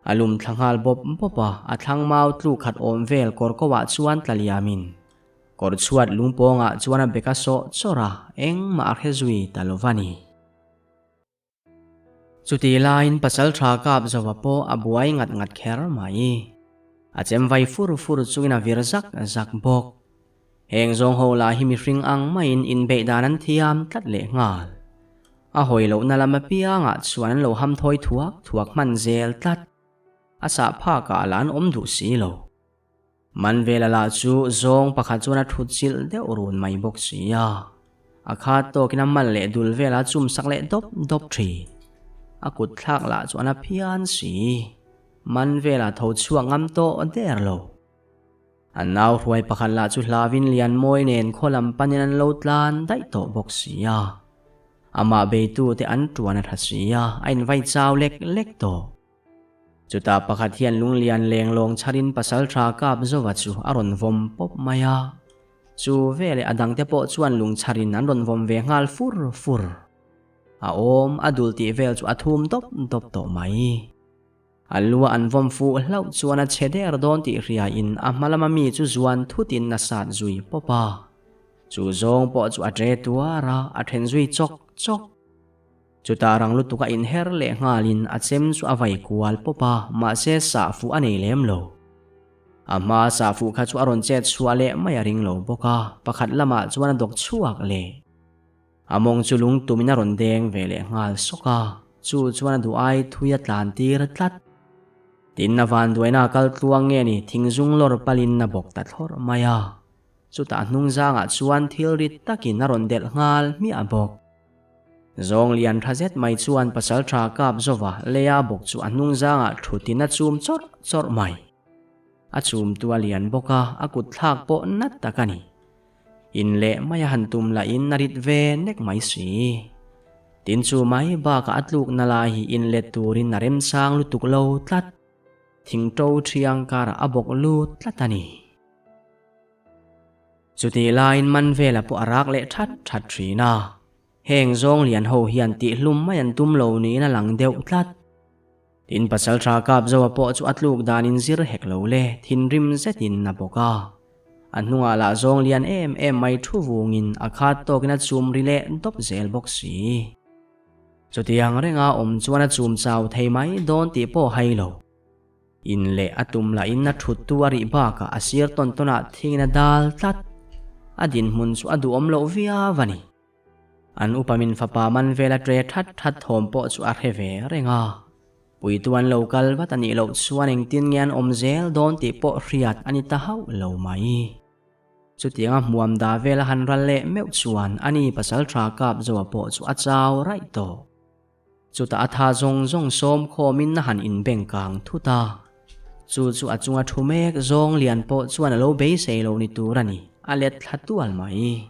A lum thla nghal bawp bawp a, a thlang mau tluk khat awm vel kawr ko ah chuan tla liamin kawr chhuat lungpawngah chuan a bek a sawh chawrh a, engmah a hre zui ta lo va ni. Chutih laiin pasalṭha kap zova pawh a buai ngat ngat kher mai. A chem vai fur fur chungin a vir zak zak bawk. Heng zawng ho lah hi mihring ang maiin inbeih dan an thiam tlat leh nghal. A hawi lohna lam apiangah chuan an lo ham thawi thuak thuak hman zel tlat. A sah phakah lah an awm duh si lo. Manvela lah chu zawng pakhat chuan a thut chilh deuh run mai bawk si a. A khat tawkin a mal leh dul vela chum sak leh dawp dawp thin. A kut thlak lah chuan a phian si. Manvela tho chhuak ngam tawh der lo. An nau hruai pakhat lah chu hlavin Lianmawi nen khaw lam panin an lo tlan daih tawh bawk si a. Amah beitute an tuan a tha si a, a invai chau lek lek tawh. Chutah pakhat hian lunglian lenglawng chharin pasalṭha kap zova chu a rawn vawm pawp mai a. Chu veleh a dangte pawh chuan lung chharin an rawn vawm ve nghal fur fur. A awm a dul tih vel chu a thum dawp dawp tawh mai. A lua an vawm fuh hlauh chuan a chhe der dawn tih hriain a hma lama mi chu zuan thutin a sat zui pawp a. Chu zawng pawh chu a ṭe tuar a, a ṭhen zui chawk chawk. Chutah rang lutuk a inher leh nghalin a chem chu a vai kual pawp a, mahse sah fuh a nei lem lo. A hma sah fuh kha chu a rawn chet chhuah leh mai a ring lo bawk a, pakhat lamah chuan a dawk chhuak leh. A mawng chu lung tumin a rawn deng ve leh nghal sawk a, chu chuan a duh ai thui a tlan tir tlat. Tin, a vanduaina a kal tluang nge ni thingzung lawr palin a bawk ta thlawrh mai a. Chutah hnungzangah chuan thil rit takin a rawn delh nghal hmiah bawk. Zawng lian tha zet mai chuan pasaltha kap zova leia bawk chu a hnung zangah thutin a chum chawrh chawrh mai. A chumtu a lian bawk a, a kut thlak pawh nat tak a ni. In leh mai a han tum lahin a rit ve nek mai si. Tin chu mai bakah a tlukna lai hi in let turin a remchang lutuk lo tlat. Thingṭo ṭhiang karah a bawk lut tlat a ni. Chutih laiin man vela pawh a rak leh that that thin a. Heng zawng lian ho hian tihhlum mai an tum lo niin a lang deuh tlat. Tin pasal tha kap zoa pawh chu a tluk dan in zir hek lo le, thinrim zetin a bawk a. A hnungah lah zawng lian em em mai thu vungin a khat tawkin a chum ri leh dawp zel bawk si. Chutiang renga awm chuan a chum chau thei mai dawn tih pawh hai lo. In leh a tum lahin a thut tu a rih bakah a sir tawn tawnah thingin a dal tlat. A dinhmun chu a duhawm loh viau a ni. An upa min fapa man vela tre that that thawm pawh chu a hre ve reng a. Puitu an lo kal vat a nih loh chuan engtin nge an awm zel dawn tih pawh hriat a ni ta hauh lo mai. Chutianga hmuam da vela han ral leh meuh chuan ani pasal tha kap zoa pawh chu a chau raih tawh. Chutah a tha zawng zawng sawm khawmin a han inbeng kang thut a. Chu chu a chunga thu mek zawng lian pawh chuan a lo beisei lo ni tur a ni, a let thla tual mai.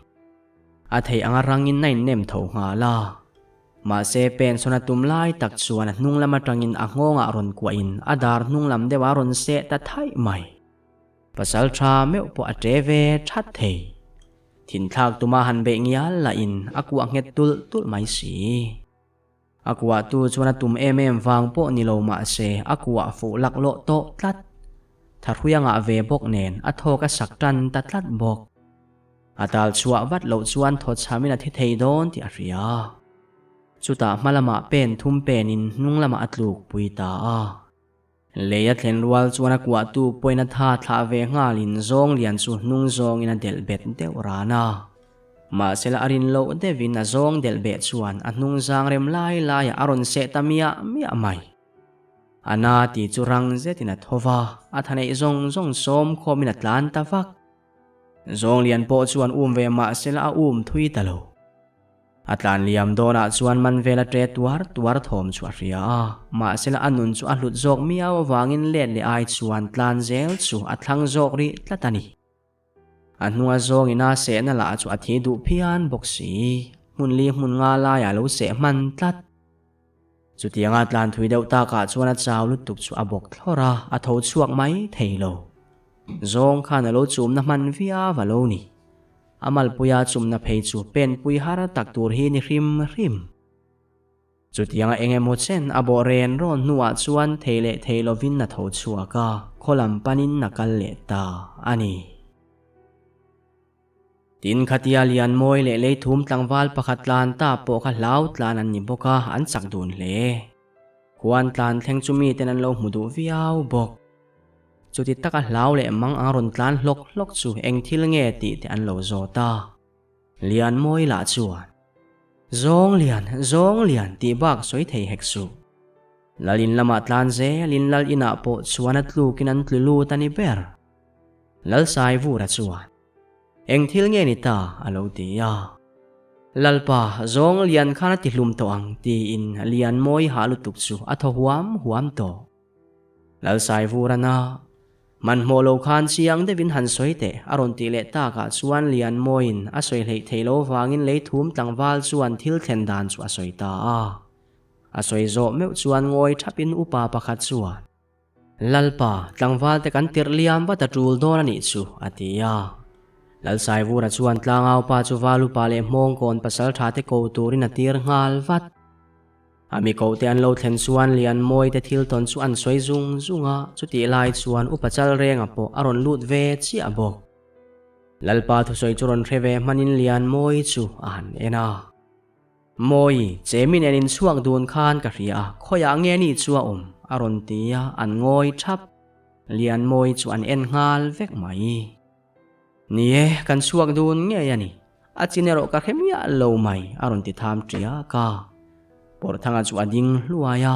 A theih anga rangin a innem tho nghal a. Mahse pension a tum lai tak chuan a hnung lam atangin a nghawngah rawn kuahin a dar hnung lam deuh a rawn seh ta thaih mai. Pasal tha meuh pawh a ṭe ve that thei. Thinthlak tuma han beih ngial lahin a kuah nghet tulh tulh mai si. A kuahtu chuan a tum em em vang pawh ni lo mahse a kuah fuh laklawh tawh tlat. Thahrui a ngah ve bawk nen a thawk a sak tan ta tlat bawk. A tal chhuah vat loh chuan thaw chhamin a thi thei dawn tih a hria. Chutah hma lamah pen thum penin hnung lamah a tluk pui ta a. Lei a thlen rual chuan a kuahtu pawhin a tha thlah ve nghalin zawng lian chu hnung zawngin a delh bet deuh ran a. Mahsela a rin loh deuhin a zawng delh beh chuan a hnung zang rem lai laiah a rawn seh ta miah miah mai. A na tih chu rang zetin a tho va, a tha neih zawng zawng sawm khawmin a tlan ta vak. Zawng lian pawh chuan um ve mahsela a um thui ta lo. A tlan liam dawnah chuan man vela ṭe tuar tuar thawm chu a hria a, mahsela a nun chu a hlut zawk miau avangin let leh ai chuan tlan zel chu a thlang zawk rih tlat a ni. A hnunga zawngin a sehna lah chu a thi duh phian bawk si, hmun li hmun nga laiah a lo seh hman tlat. Chutianga tlan thui deuh takah chuan a chau lutuk chu a bawk thlawr a, a tho chhuak mai thei lo. Zawng khan a lo chumna hman viau a lo ni. A malpuia chumna phei chu penpui har tak tur hi ni hrim hrim. Chutianga eng emaw chen a bawh ren rawn hnuah chuan thei leh thei lovin a tho chhuak a, khaw lam panin a kal leh ta a ni. Tin, khatia Lianmawi leh Leithum tlangval pakhat tlan ta pawh kha hlau tlan an ni bawk a, an chak dun hle. Khuan tlan thleng chu miten an lo hmu duh viau bawk. Chuti taka hlau leh mang ang rawn tlan hlawk hlawk chu eng thil nge tih te an lo zawt a. Lianmawi lah chuan, Zawng lian, zawng lian tih bak sawi thei hek suh. Lal in lamah tlan zelin lal inah pawh chuan a tlukin an tlu lut a ni ber. Lalsaivura chuan, Eng thil nge ni ta? a lo ti a. Lalpa, zawng lian khan a ti hlum tawh ang tiin Lianmawi hah lutuk chu a thaw huam huam tawh. Lalsaivurana, Hmanhmawh lo khan chiang deuhin han sawi teh, a rawn tih leh takah chuan Lianmawiin a sawi hleih theih lo vangin leithum tlangval chuan thil thlen dan chu a sawi ta a. A sawi zawh meuh chuan ngawi thapin upa pakhat chuan, Lalpa, tlangval te kan tirh liam vat a tul dawn a nih chu, a ti a. Lalsaivura chuan tlangaupa chu valupa leh hmawngkawn pasaltha te ko turin a tir nghal vat. A mi kohte an lo thlen chuan Lianmawi te thil tawn chu an sawi zung zung a, chutih lai chuan Upa Chalrenga pawh a rawn lut ve chiah bawk. Lalpa thusawi chu rawn hre ve hmanin Lianmawi chu a han en a. Mawi, chemi nen inchhuak dun khan ka hria a, khawiah nge ni chu a awm? a rawn ti a, an ngawi thap. Lianmawi chu an en nghal vek mai. Ni e, kan chhuak dun ngei a ni. A chin erawh ka hre miah lo mai, a rawn ti tham ṭiak a. Pawrhthanga chu a ding hluai a.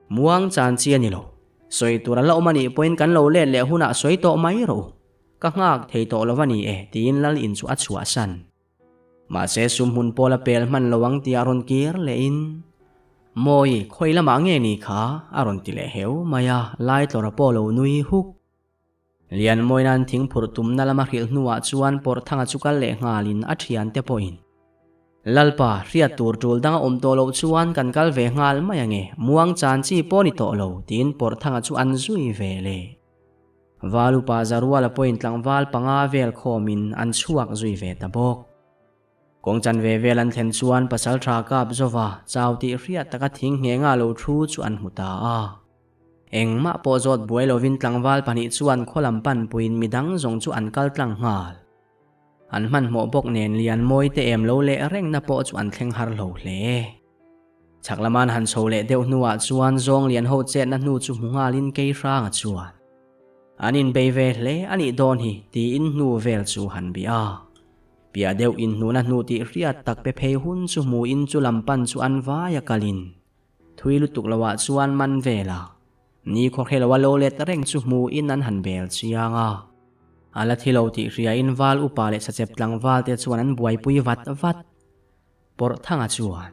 Muang chan chi a ni lo. Sawi tur a la awm a nih pawhin kan lo let leh hunah sawi tawh mai rawh u. Ka nghak thei tawh lo a ni e, tiin Lal in chu a chhuahsan. Mahse sumhmun pawl a pel hman lo ang tia rawn kir lehin, Mawi, khawi lamah nge ni kha? a rawn ti leh heu mai a, Laitlawra pawh lo nui huk. Lianmawinan thing phurh tumna lama hrilh hnuah chuan Pawrhthanga chu kal leh nghalin a thiante pawhin, Lalpa, hriat tur tul dang a awm tawh loh chuan kan kal ve nghal mai ange, muang chan chi pawh ni tawh lo, tiin Pawrhthanga chu an zui ve le. Val upa Zaruala pawhin tlangval panga vel khawmin an chhuak zui ve ta bawk. Kawng chanve vel an thlen chuan Pasaltha kap zova chau tih hriat taka thing nghenga lo thu chu an hmu ta a. Engmah pawh zawt buai lovin tlangval pahnih chuan khaw lam panpuiin midang zawng chu an kal tlang nghal. An hmanhmawh bawk nen lian mawi te em lo leh rengna pawh chu an thleng har lo hle. Chhak lama an han chho leh deuh hnuah chuan zawng lian ho chetna hnu chu hmu nghalin kei hranga chuan an inbei ve hle a nih dawn hi tiin hnu vel chu han bih a. Piah deuh inhnuna hnu tih hriat tak pe phei hun chu hmuin chu lam pan chu an vai a kalin thui lutuk loah chuan man vela ni khawhre loa lo let reng chu hmuin an han bel chiang a. A la thi lo tih hriain val upa leh sachep tlangval te chuan an buaipui vat vat. Pawrhthanga chuan,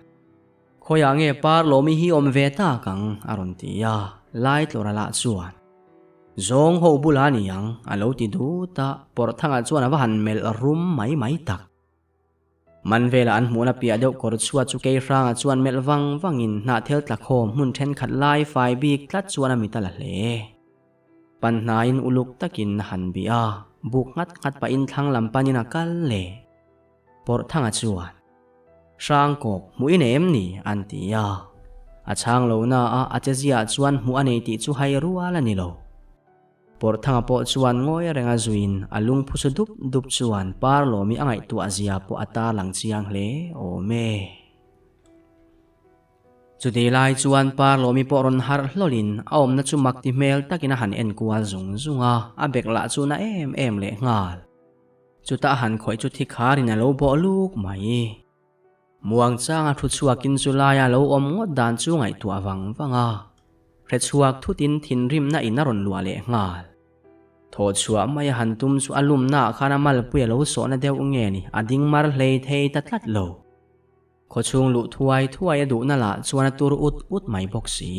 Khawiah nge par lawmi hi awm ve tak ang? a rawn ti a, Laitlawra lah chuan, Zawng ho bula ni ang, a lo ti dut a, Pawrhthanga chuan a va han melh rum mai mai tak. Man vela an hmuhna piah deuh kawr chhuat chu Keihranga chuan melh vang vangin hnahthel tlakhawm hmun thenkhat lai fai bik tlat chuan a mit a la hle. Panhnaiin uluk takin a han bih a, buk nghat nghat pahin thlang lam panin a kal leh. Pawrhthanga chuan, Hrangkawk, hmuh i nei em ni? an ti a. A chhang lo na a, a che ziah chuan hmuh a nei tih chu hai rual a ni lo. Pawrhthanga pawh chuan ngawi renga zuiin a lungphu su dup dup chuan Parlawmi a ngaihtuah zia pawh a tarlang chiang hle awm e. Chutih lai chuan Parlawmi pawh rawn harh hlawlin a awmna chu mak ti hmel takin a han en kual zung zung a, a bek lah chu na em em leh nghal. Chutah a han khawih chu thi kharin a lo bawh luk mai. Muangchanga thu chhuakin chu laia lo awm ngawt dan chu ngaihtuah vang vang a, hre chhuak thutin thinrimna in a rawn luah leh nghal. Thaw chhuah mai a han tum chu a lumnaah khan a malpui a lo sawhna deuh nge ni, a ding mar hlei thei ta tlat lo. Khawchhung luh thuai thuai a duhna lah chuan a tur ut ut mai bawk si.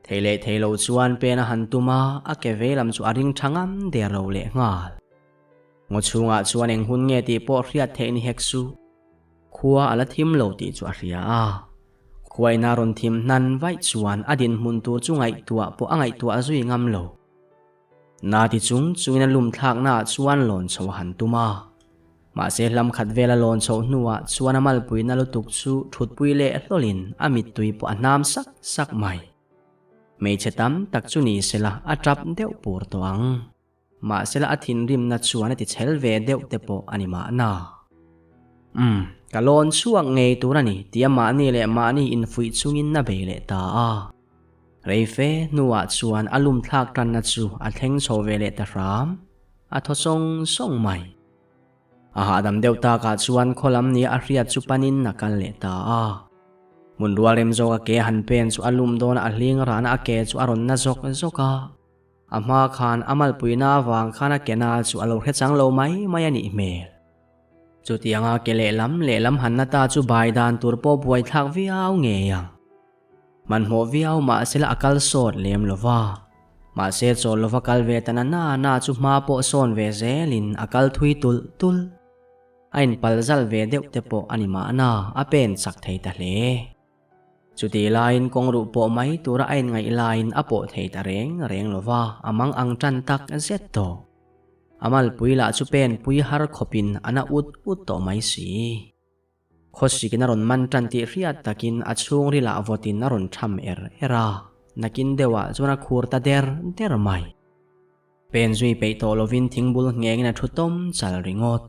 Thei leh thei lo chuan pen a han tum a, a ke vei lam chu a ring tha ngam der lo leh nghal. Ngaw chhungah chuan eng hun nge tih pawh hriat theih ni hek suh. Khua a la thim lo tih chu a hria a. Khua ina rawn thim hnan vaih chuan a dinhmun tur chu ngaihtuah pawh a ngaihtuah zui ngam lo. Na ti chung chungin a lum thlaknaah chuan lawn chho a han tum a. Mahse hlam khat vela lawn chhoh hnuah chuan a malpuina lutuk chu thutpui leh hlawlin a mittui pawh a hnam sak sak mai. Hmeichhe tam tak chu ni sela a tap deuh pur tawh ang. Mahsela a thinrimna chuan a ti chhel ve deuh te pawh a ni mahna. Umm, ka lawn chhuak ngei tur a ni tia mahni leh mahni infuih chungin a bei leh ta a. Reife hnuah chuan a lum thlak tanna chu a thleng chho ve leh ta hram. A thaw sawng sawng mai. A hahdam deuh takah chuan khaw lam nia a hriat chu panin a kal leh ta a. Hmun rual rem zawk a ke a han pen chu a lum dawn a, a hling rahna a ke chu a rawn na zawk zawk a. A hma khan a malpuina avang khan a ke na chu a lo hre chang lo mai mai a nih hmel. Chutianga ke lehlam lehlam han na ta chu bai dan tur pawh buaithlak viau ngei ang. Hmanhmawh viau mahsela a kal sawt lem lo va. Mahse chawl lova kal ve ta na na na chu hma pawh sawn ve zelin a kal thui tulh tulh. A inpal zal ve deuh te pawh a ni mahna a pen chak thei ta hle. Chutih laiin kawng ruh pawh mai tura a inngaih laiin a pawh thei ta reng reng lo va, a mang ang tan tak zet tawh. A malpui lah chu pen pui har khawpin a na ut ut tawh mai si. Khawsikin a rawn man tan tih hriat takin a chhungril ah vawtin a rawn tham er er a, nakin deuhah chuan a khur ta der der mai. Pen zui peih tawh lovin thingbul nghengin a thu tawm chal ringawt.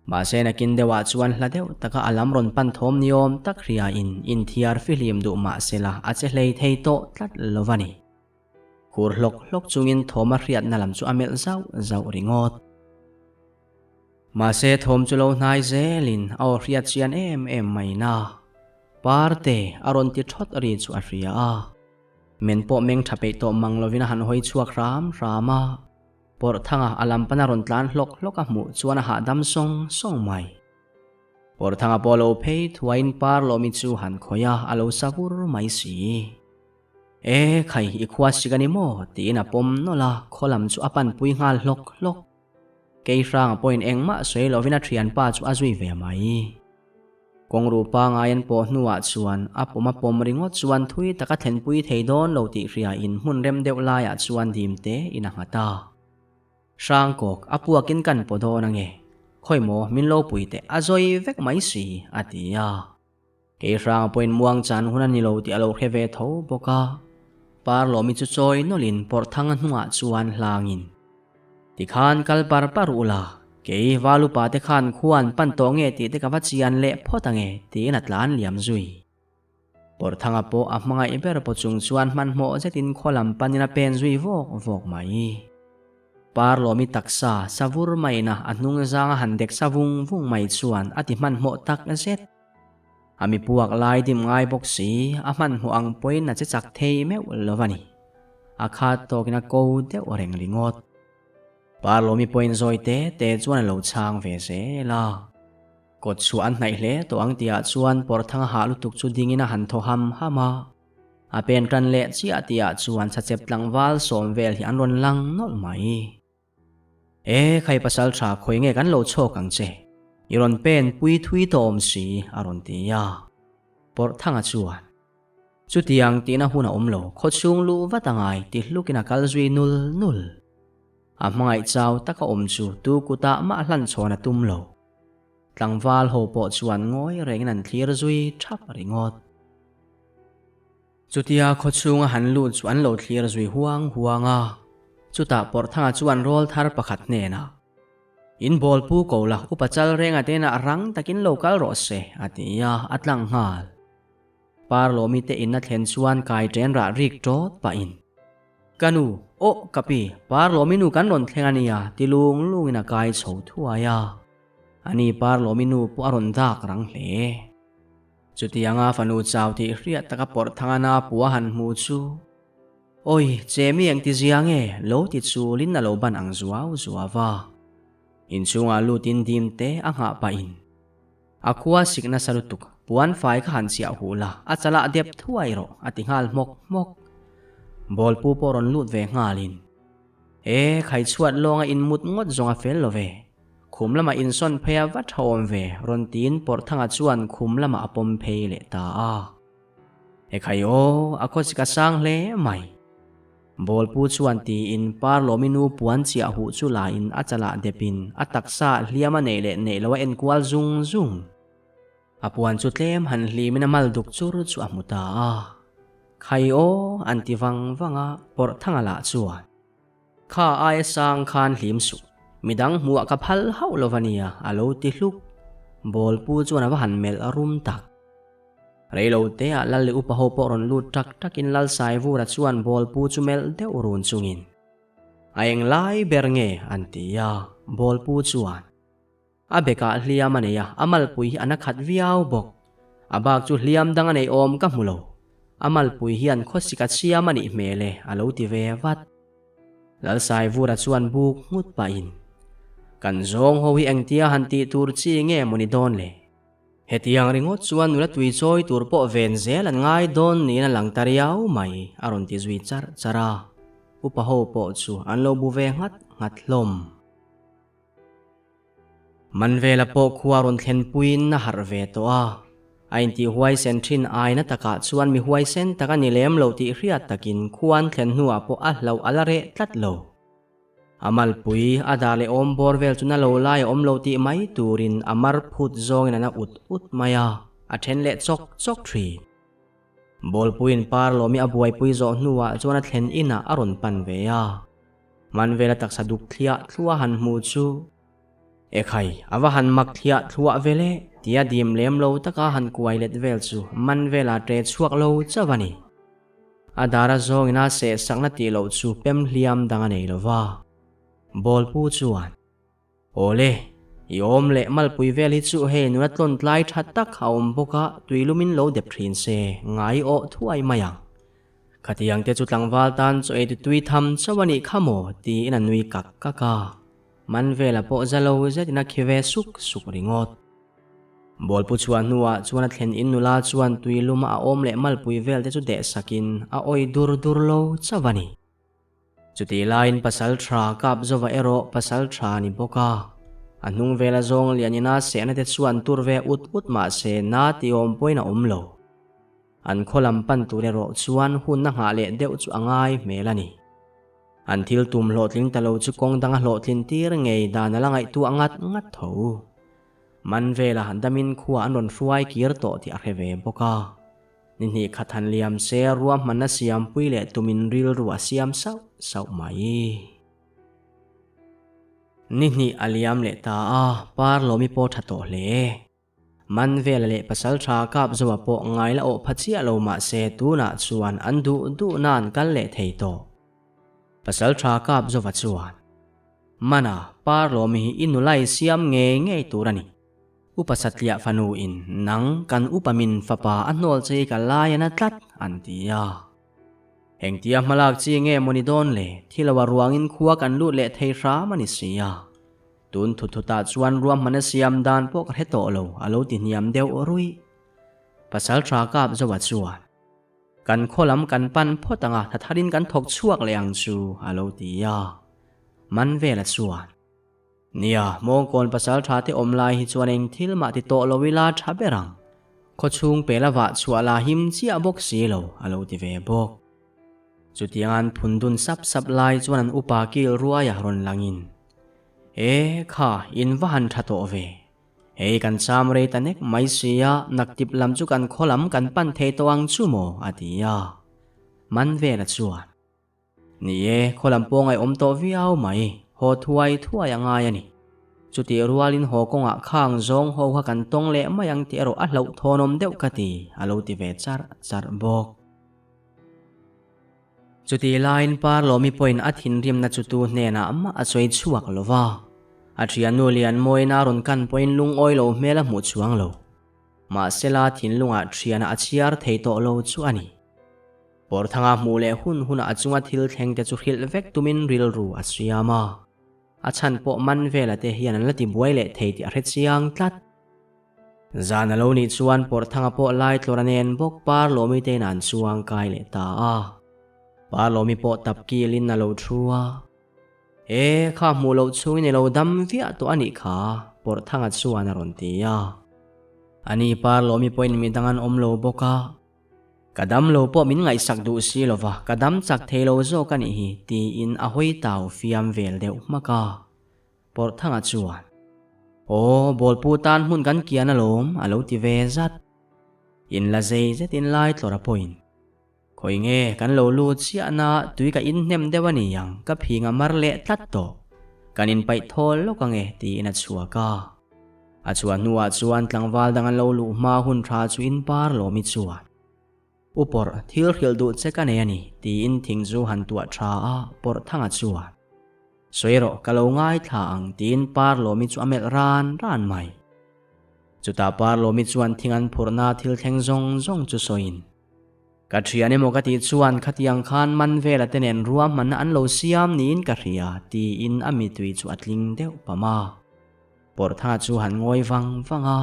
Mahse nakin deuhah chuan hla deuh taka a lam rawn pan thawm ni awm tak hriain inthiar fihlim duh mahsela a che hlei thei tawh tlat lo va ni. Khur hlawk hlawk chungin thawm a hriatna lam chu a melh zauh zauh ringawt. Mahse thawm chu lo hnai zelin a aw hriat chian em em mai na. Parte a rawn ti thawt ri chu a hria a. Men pawh meng tha peih tawh mang lovin a han hawi chhuak hram hram a. Pawrhthanga a lam pana rawn tlan hlawk hlawk a hmuh chuan a hahdam sawng sawng mai. Pawrthanga pawh lo phei thuaiin Parlawmi chu han khawih a, a lo sa vur mai si. E khai, i khua sik a ni maw? tiin a pawm nawlh a, khaw lam chu a panpui nghal hlawk hlawk. Keihranga pawhin engmah sawi lovin a thianpa chu a zui ve mai. Kawngru pangai an pawh hnuah chuan a pawm a pawm ringawt chuan thui taka thlenpui thei dawn lo tih hriain hmun rem deuh laiah chuan dim te in a nghat a. Hrangkawk, a puakin kan paw dawn ange. Khawi maw, min lo pui teh, a zawi vek mai si, a ti a. Kei hranga pawhin muang chan hun a ni lo tih a lo hre ve tho bawk a. Parlawmi chu chawi nawlhin pawrhthanga hnungah chuan hlangin, Tikhan kal par par u la, kei Valupa te khan khuan pan tawh nge tih te ka va chian leh phawt ange, tiin a tlan liam zui. Pawrhthanga pawh a hmangaih ber paw chung chuan hmanhmawh zetin khaw lam panin a pen zui vawk vawk mai. Parlawmi taksa savur maina a hnung zanga han dek sa vung vung mai chuan a ti hmanhmawh tak zet. A mi puak lai dim ngai bawk si, a hmanhmawh ang pawhin a che chak thei meuh lo a ni. A khat tawkin a ko deuh reng ringawt. Parlawmi pawhin zawi te te chuan a lo chhang ve zel a. Kawt chhuah an hnaih hle tawh ang tihah chuan Pawrthanga hah lutuk chu dingin a han thaw ham ham a. A pen tan leh chiah tihah chuan chachep tlangval sawm vel hi an rawn lang nawlh mai. E khai pasal tha khawi nge kan lo chhawk ang che, i rawn pen pui thui tawh awm si a rawn ti a. Pawrthanga chuan, Chutiang tihna hun a awm lo, khawchhung luh vat a ngai ti hlukin a kal zui nul nul. A hmangaih chau taka awm chu tu kutah mah hlan chhawn a tum lo. Tlangval ho pawh chuan ngawi rengin an thlir zui thap ringawt. Chutia khawchhunga han lut chu an lo thlir zui huang huang a, chutah Pawrhthanga chuan rawl thar pakhat hnenah, In bawl pu ko la, upa chal renga te inah rang takin lo kal rawh se, a ti a, a tlang nghal. Parlawmi te in a thlen chuan kai ṭen rah rik ṭawt pahin, Ka nu, aw ka pi, Parlawmi nu kan rawn thleng a nia, ti lung lungin a kai chho thuai a. Ani Parlawmi nu pawh a rawn dak rang hle. Chutianga fanu chau tih hriat taka pawrh thanga na pua han hmu chu, Awi, che mi engti zia nge? lo ti chulin a lo ban ang zuau zuau va. Inchhungah lutin dim te a nghah pahin, A khua sik nasa lutuk, puan fai kha han chhiah huh la, a chalah dep thuai rawh, a ti nghal hmawk hmawk. Bawlpu pawh rawn lut ve nghalin, E, khaichhuat lawnga inmut ngawt zawng a fel lo ve. Khum lamah insawn phei a va tha awm ve, rawn tiin Pawrhthanga chuan khum lamah a pawm phei leh ta a. E khai aw, a khawsik a sang hle mai. Bawlpu chuan tiin Parlawmi nu puan chiah huh chu lain a chalah depin a taksa hliam a neih leh neih lo a enkual zung zung. A puan chu tlem han hlimin a mal duk chur chu a hmu ta a. Khai aw, an ti vang vang a, Pawrhthanga lah chuan. Kha aia sang khan hlim suh, midang hmuah ka phal hauh lo va nia, a lo ti hluk. Bawlpu chuan a va han melh rum tak. Reilo teah Lal leh upa ho pawh rawn lut tak takin Lal Saivura chuan Bawlpu chu melh deuh run chungin, A eng lai ber nge? an ti a, Bawlpu chuan, A bekah hliam a nei a, a malpui hi a na khat viau bawk. A bak chu hliam dang a nei awm ka hmu lo. A malpui hian khawsik a chhiam a nih hmel e, a lo ti ve vat. Lal Saivura chuan buk nghut pahin, Kan zawng ho hi engtia han tih tur chi nge maw ni dawn le? Hetiang ringawt chuan nula tui chawi tur pawh ven zel an ngai dawn niin a lang ta riau mai, a rawn ti zui charh charh a. Upa ho pawh chu an lo bu ve nghat nghat hlawm. Manvela pawh khua rawn thlenpuiin a harh ve tawh a. A intih huaisen thin aina takah chuan mi huaisen tak a ni lem lo tih hriat takin khua an thlen hnuah pawh a hlauh a la reh tlat lo. A malpui, a dar leh awm bawr vel chu na lo lai a awm lo tih mai turin a mar phut zawngin a na ut ut mai a, a then leh chawk chawk thin. Bawlpuiin Parlawmi a buaipui zawh hnuah chuan a thlen inah a rawn pan ve a. Hman vela taksa duk thliah thluah han hmu chu, Ekhai, a va han mak thliah thluah ve le, tia dim lem lo taka han kuai let vel chu man vela ṭe chhuak lo chauh a ni. A dara zawngin a seh sakna tih loh chu pem hliam dang a nei lo va. Bawlpu chuan, Awle, i awm leh malpui vel hi chu hei nula tlawn tlai tha tak a awm bawk a, tuilumin lo dep thin se, ngai awh thuai mai ang. Khatiang te chu tlangval tan chaw ei tui tham chauh a nih kha maw? tiin a nui kak kak a. Man vela pawh za lo zetin a khi ve suk suk ringawt. Bawlpu chhuah hnuah chuan a thlen in nula chuan tui luma a awm leh malpui vel te chu deh sakin a awih dur dur lo chauh a ni. Chutih laiin pasal tha kap zova erawh pasal tha ni bawk a. A hnung vela zawng lian ina sehna te chuan tur ve ut ut mah se na ti awm pawhin a awm lo. An khaw lam pan tur erawh chuan hunna nghah leh deuh chu a ngai hmel a ni. An thil tum hlawhtling ta lo chu kawng danga hlawhtlin tir ngei dan a la ngaihtuah ngat ngat tho. Man vela damin khua an rawn hruai kir tawh tih a hre ve bawk a. Ni hnih khat han liam se ruahmanna siampui leh tumin rilru a siam sauh sauh mai. Ni hnih a liam leh ta a, Parlawmi pawh tha tawh hle. Man vela leh pasal tha kap zoa pawh ngai la awh pha chiah lo mah se tunah chuan an duh duh nan kal leh thei tawh. Pasal tha kap zova chuan, Mana, Parlawmi hi i nulai siam ngei ngei tur a ni. Upa Satliah fanu in nang kan upa min fapa a hnawl che i ka lai a na tlat an ti a. Engtia hmalak chi nge maw ni dawn le, thi lo a ruangin khua kan lut leh thei hram a ni si a. Tun thut thutah chuan ruahman a siam dan pawh ka hre tawh lo a lo ti hniam deuh ruih. Pasal tha kap Zoa chuan, Kan khaw lam kan pan phawt ang a, thatharin kan thawk chhuak leh ang chu a lo ti a. Man vela chuan. Nia, Mawngkawn pasal tha te awm lai hi chuan eng thil mah ti tawh lo ila tha ber ang. Khawchhung pela vah chhuah la him chiah bawk si lo, a lo ti ve bawk. Chutiang an phun dun sap sap lai chuan an upa kil ruaia rawn langin, E, kha, in va han tha tawh ve. Hei kan cham rei ta nek mai sia, naktip lam chu kan khaw lam kan pan thei tawh ang chu maw, a ti a. Man vela chuan. Ni e, khaw lam pawh ngaihawm tawh viau mai, haw thuai thuai a ngai a ni. Chutih rualin haw kawngah khang zawng ho kha kan tawng leh mai ang tih erawh a hlauhthawnawm deuh ka ti, a lo ti ve charh charh bawk. Chutih laiin Parlawmi pawhin a thinrimna chu tu hnenah mah a sawi chhuak lo va, a thiannu Lianmawina rawn kan pawhin lungawi lo hmel a hmuh chuang lo. Mahsela thinlungah thiana a chhiar thei tawh lo chu a ni. Pawrthanga hmuh leh hun hunah a chunga thil thleng te chu hrilh vek tumin rilru a siam a. A chhan pawh man vela te hian an la ti buai leh thei tih a hre chiang tlat. Zan a lo nih chuan Pawrthanga pawh lai tlawr a nen bawk Parlawmi te in an chuang kai leh ta a. Parlawmi pawh tap kilin a lo thu a. E, kha hmuh loh chhungin i lo dam viah tawh a nih kha, Pawrthanga chuan a rawn ti a. Ani Parlawmi pawhin midang an awm lo bawk a. Ka dam lo pawh min ngaihsak duh si lo va, ka dam chak thei lo zawk a nih hi, tiin a hawi tau fiam vel deuh hmak a. Pawrhthanga chuan, Aw, bawlpu tan hmun kan kian alawm, a lo ti ve zat. In la zei zetin lai tlawrh a pawhin, Khawi nge, kan lo lut chiahna tui ka inhnem deuh a ni ang, ka phing a mar leh tlat tawh. Kan inpaih thawl lawk ange, tiin a chhuak a. A chhuah hnuah chuan tlangval dang an lo luh hma hun tha chu in par lawmi chuan, U pawrh, thil hrilh duh che ka nei a ni, tiin thing chu han tuah tha a, pawrh thanga chuan, Sawi rawh, ka lo ngaithla ang, tiin par lawmi chu a melh ran ran mai. Chutah par lawmi chuan thing an phurhna thil thleng zawng zawng chu sawiin, Ka thian emaw ka tih chuan khatiang khan man vela te nen ruahmanna an lo siam niin ka hria, tiin a mitui chu a tling deuh pam a. Pawrhtha chu han ngawi vang vang a.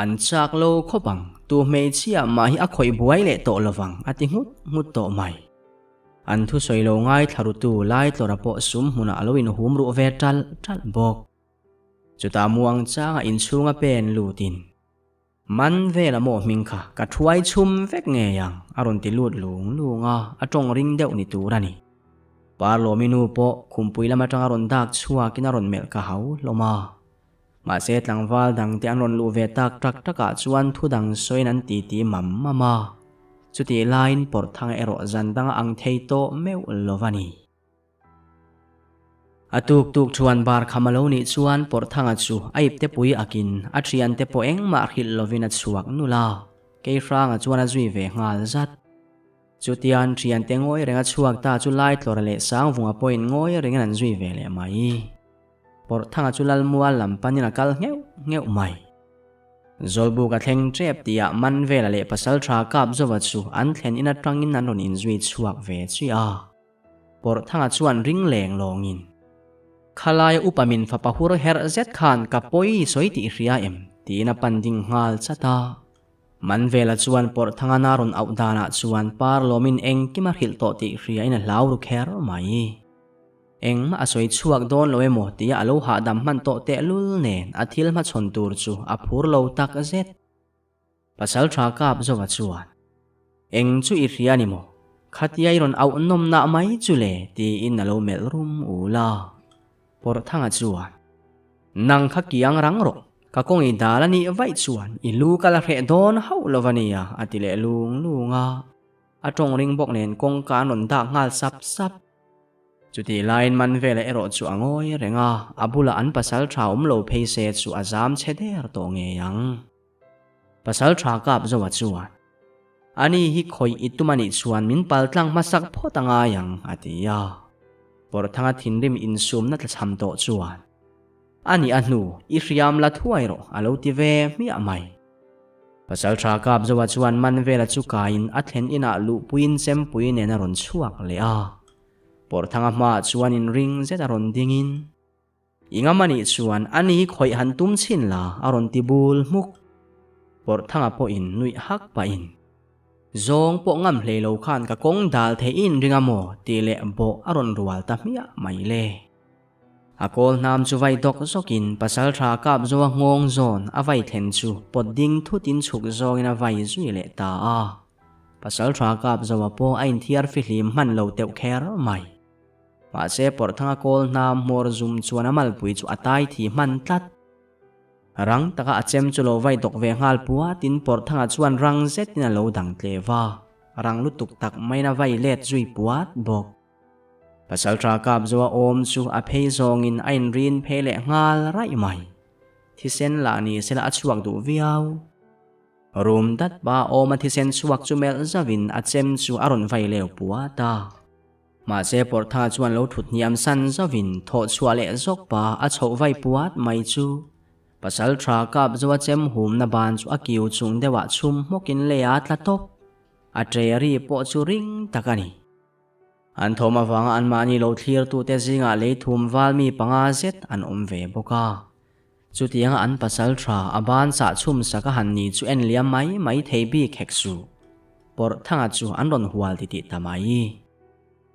An chak lo khawp ang, tu hmeichhia mah hi a khawih buai leh tawh lovang a ti nghut nghut tawh mai. An thusawi lo ngaithla rutu Laitlawra pawh sum hmunah a lo inhum ruh ve ṭalh ṭalh bawk. Chutah muang changa inchhunga pen lutin. Man vela maw hming kha ka thuai chhum vek ngei ang a rawn ti lut lung lung a, a tawng ring deuh ni tur a ni. Parlawmi nu pawh khumpui lam atanga rawn dak chhuakin a rawn melh ka hau hlawm a. Mahse tlangval dangte an rawn luh ve tak tak takah chuan thu dang sawiin an titi mam mam a. Chutih laiin Pawrhthanga erawh zan danga ang thei tawh meuh lo va ni. A tuk tuk chuan bar kham a lo nih chuan Pawrhthanga chu a ipte pui akin a thiante pawh engmah hrilh lovin a chhuak nul a, Keihranga chuan a zui ve nghal zat. Chutian thiante ngawi reng a chhuak ta chu Laitlawra leh Sangvunga pawhin ngawi rengin an zui ve leh mai. Pawrhthanga chu Lalmual lam panin a kal ngheuh ngheuh mai. Zawlbuk a thleng tep tihah Manvela leh Pasaltha Kapzova chu an thlen in atangin an rawn inzui chhuak ve chiah a. Pawrhthanga chuan ring leng lawngin, Khalaia upa min fapa hur herh zet khan ka pawi sawi tih hria em? Tiin a pan ding nghal chat a. Manvela chuan Pawrhthanga na rawn auh danah chuan Parlawmin engkim a hrilh tawh tih hriain a hlau ru kher mai. Engmah a sawi chhuak dawn lo emaw tia a lo hahdam hman tawh tehlul nen a thil hmachhawn tur chu a phur lo tak zet. Pasal tha kap zova chuan, Eng chu i hria ni maw? Khatia i rawn auh nawm nah mai chu le tiin a lo melh rum ul a. Pawrhthanga chuan, Nang kha kiang rang rawh, ka kawng i dal a nih vaih chuan i lu ka la hreh dawn hauh lo va nia a ti leh lung lung a. A tawng ring bawk nen kawngka an rawn dak nghal sap sap. Chutih laiin man velah erawh chu a ngawi reng a, a bulah an pasal tha awm lo phei se chu a zam chhe der tawh ngei ang. Pasal tha kap Zoa chuan, Ani hi khawih i tum anih chuan min pal tlang hmasak phawt a ngai ang, a ti a. Pawrhthanga thinrim insumna tlachham tawh chuan, Ani a hnu, i hriam la thuai rawh, a lo ti ve hmiah mai. Pasal tha kap Zoa chuan man vela chu kaiin a thlen inah luhpuiin chempui nen a rawn chhuak leh a. Pawrhthanga hmaah chuan inring zet a rawn dingin, I ngam anih chuan ani hi khawih han tum chhin la a rawn ti bul hmuk. Pawrhthanga pawhin nuih hak pahin, Zawng pawh ngam hlei lo khan ka kawng dal thei in ring a maw tih leh bawh a rawn rual ta hmiah mai le. A kawl hnam chu vai dawk zawkin pasaltha kap zoa nghawng zawn a vai thlen chu pawt ding thutin chhuk zawngin a vai zui leh ta a. Pasaltha kap zoa pawh a inthiar fihlim hman lo teuh kher mai. Mahse Pawrhthanga kawl hnam hmawr zum chuan a malpui chu a tai thi hman tlat. Rang taka a chem chu lo vai dawk ve nghal puatin Pawrhthanga chuan rang zetin a lo dang tle va, rang lutuk tak maiin a vai let zui puat bawk. Pasalṭha Kapzoa awm chu a phei zawngin a inrin phei leh nghal raih mai. Thisen lah ni sela a chhuak duh viau. Rum dat pa awma thisen chhuak chu melh zauhin a chem chu a rawn vai leu puat a. Mahse Pawrhtha chuan lo thut hniam san zauhin thawh chhuah leh zawk pa a chhoh vai puat mai chu. Pasal tha kap zo a chem humna ban chu a kiu chung deuhah chhum hmawkin lei a tla tawp. A tre ri pawh chu ring tak a ni. An thawm avanga anmahni lo thlirtute zingah lei thum val mi panga zet an awm ve bawk a. Chutianga an pasal tha a ban sah chhum sak a han ni chu en liam mai mai thei bik hek suh. Pawrh thanga chu an rawn hual titih ta mai.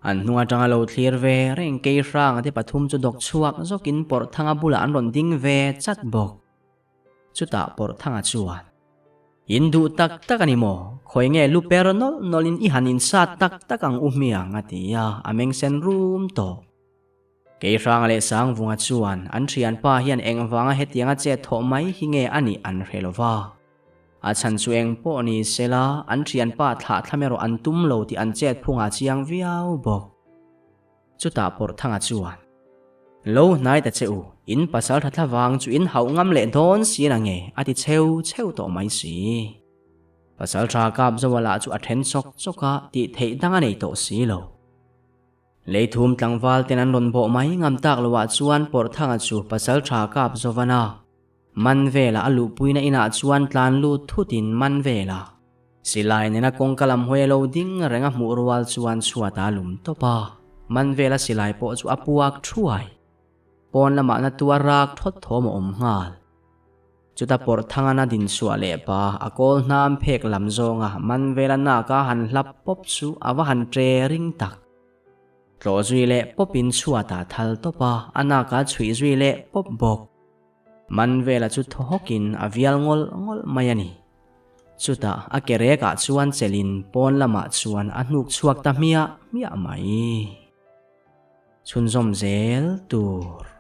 An hnung atanga lo thlir ve reng kei hranga te pathum chu dawk chhuak zawkin pawrh thanga bulah an rawn ding ve chat bawk. Chutah pawrh thanga chuan, In duh tak tak a ni maw? Khawi nge lu per nawlh nawlhin i han insat tak tak ang u hmiang a ti a, a meng sen rum tawh. Kei Hranga leh Sangvunga chuan an thianpa hian engvanga hetianga chet thawh mai hi nge a nih an hre lo va. A chhan chu eng pawh ni sela an thianpa thlah thlam erawh an tum lo tih an chet phungah chiang viau bawk. Chutah Pawrhthanga chuan, Lo hnai ta che u, in pasal tha thla vang chu in hauh ngam leh dawn si na nge a ti cheu cheu tawh mai si. Pasal tha Kapzoa lah chu a then chawk chawk a, tih theih dang a nei tawh si lo. Leithum tlangval ten an rawn bawh mai ngam tak loh ah chuan Pawrhthanga chu pasal tha kap zovan a, man velah a luhpuina inah chuan tlan lut thut in man velah silai nena kawngka lam hawi a lo ding reng a hmuh rual chuan chhuat a lum tawp a, man vela silai pawh chu a puak thuai. Pawn lamah na tuar rak thawt thawm a awm nghal. Chuta pawrh thangana din chhuah leh pa a kawl hnam phek lam zawnga man vela nak a han hlap pawp chu a va han tre ring tak. Tlawh zui leh pawpin chhuatah thal tawp a, a nak a chhuih zui leh pawp bawk. Man vela chu thaw hawkin a vial ngawlh ngawlh mai a ni. Chutah a ke rekah chuan chelhin pawn lamah chuan a hnuk chhuak ta hmiah hmiah mai. Chhunzawm zel tur.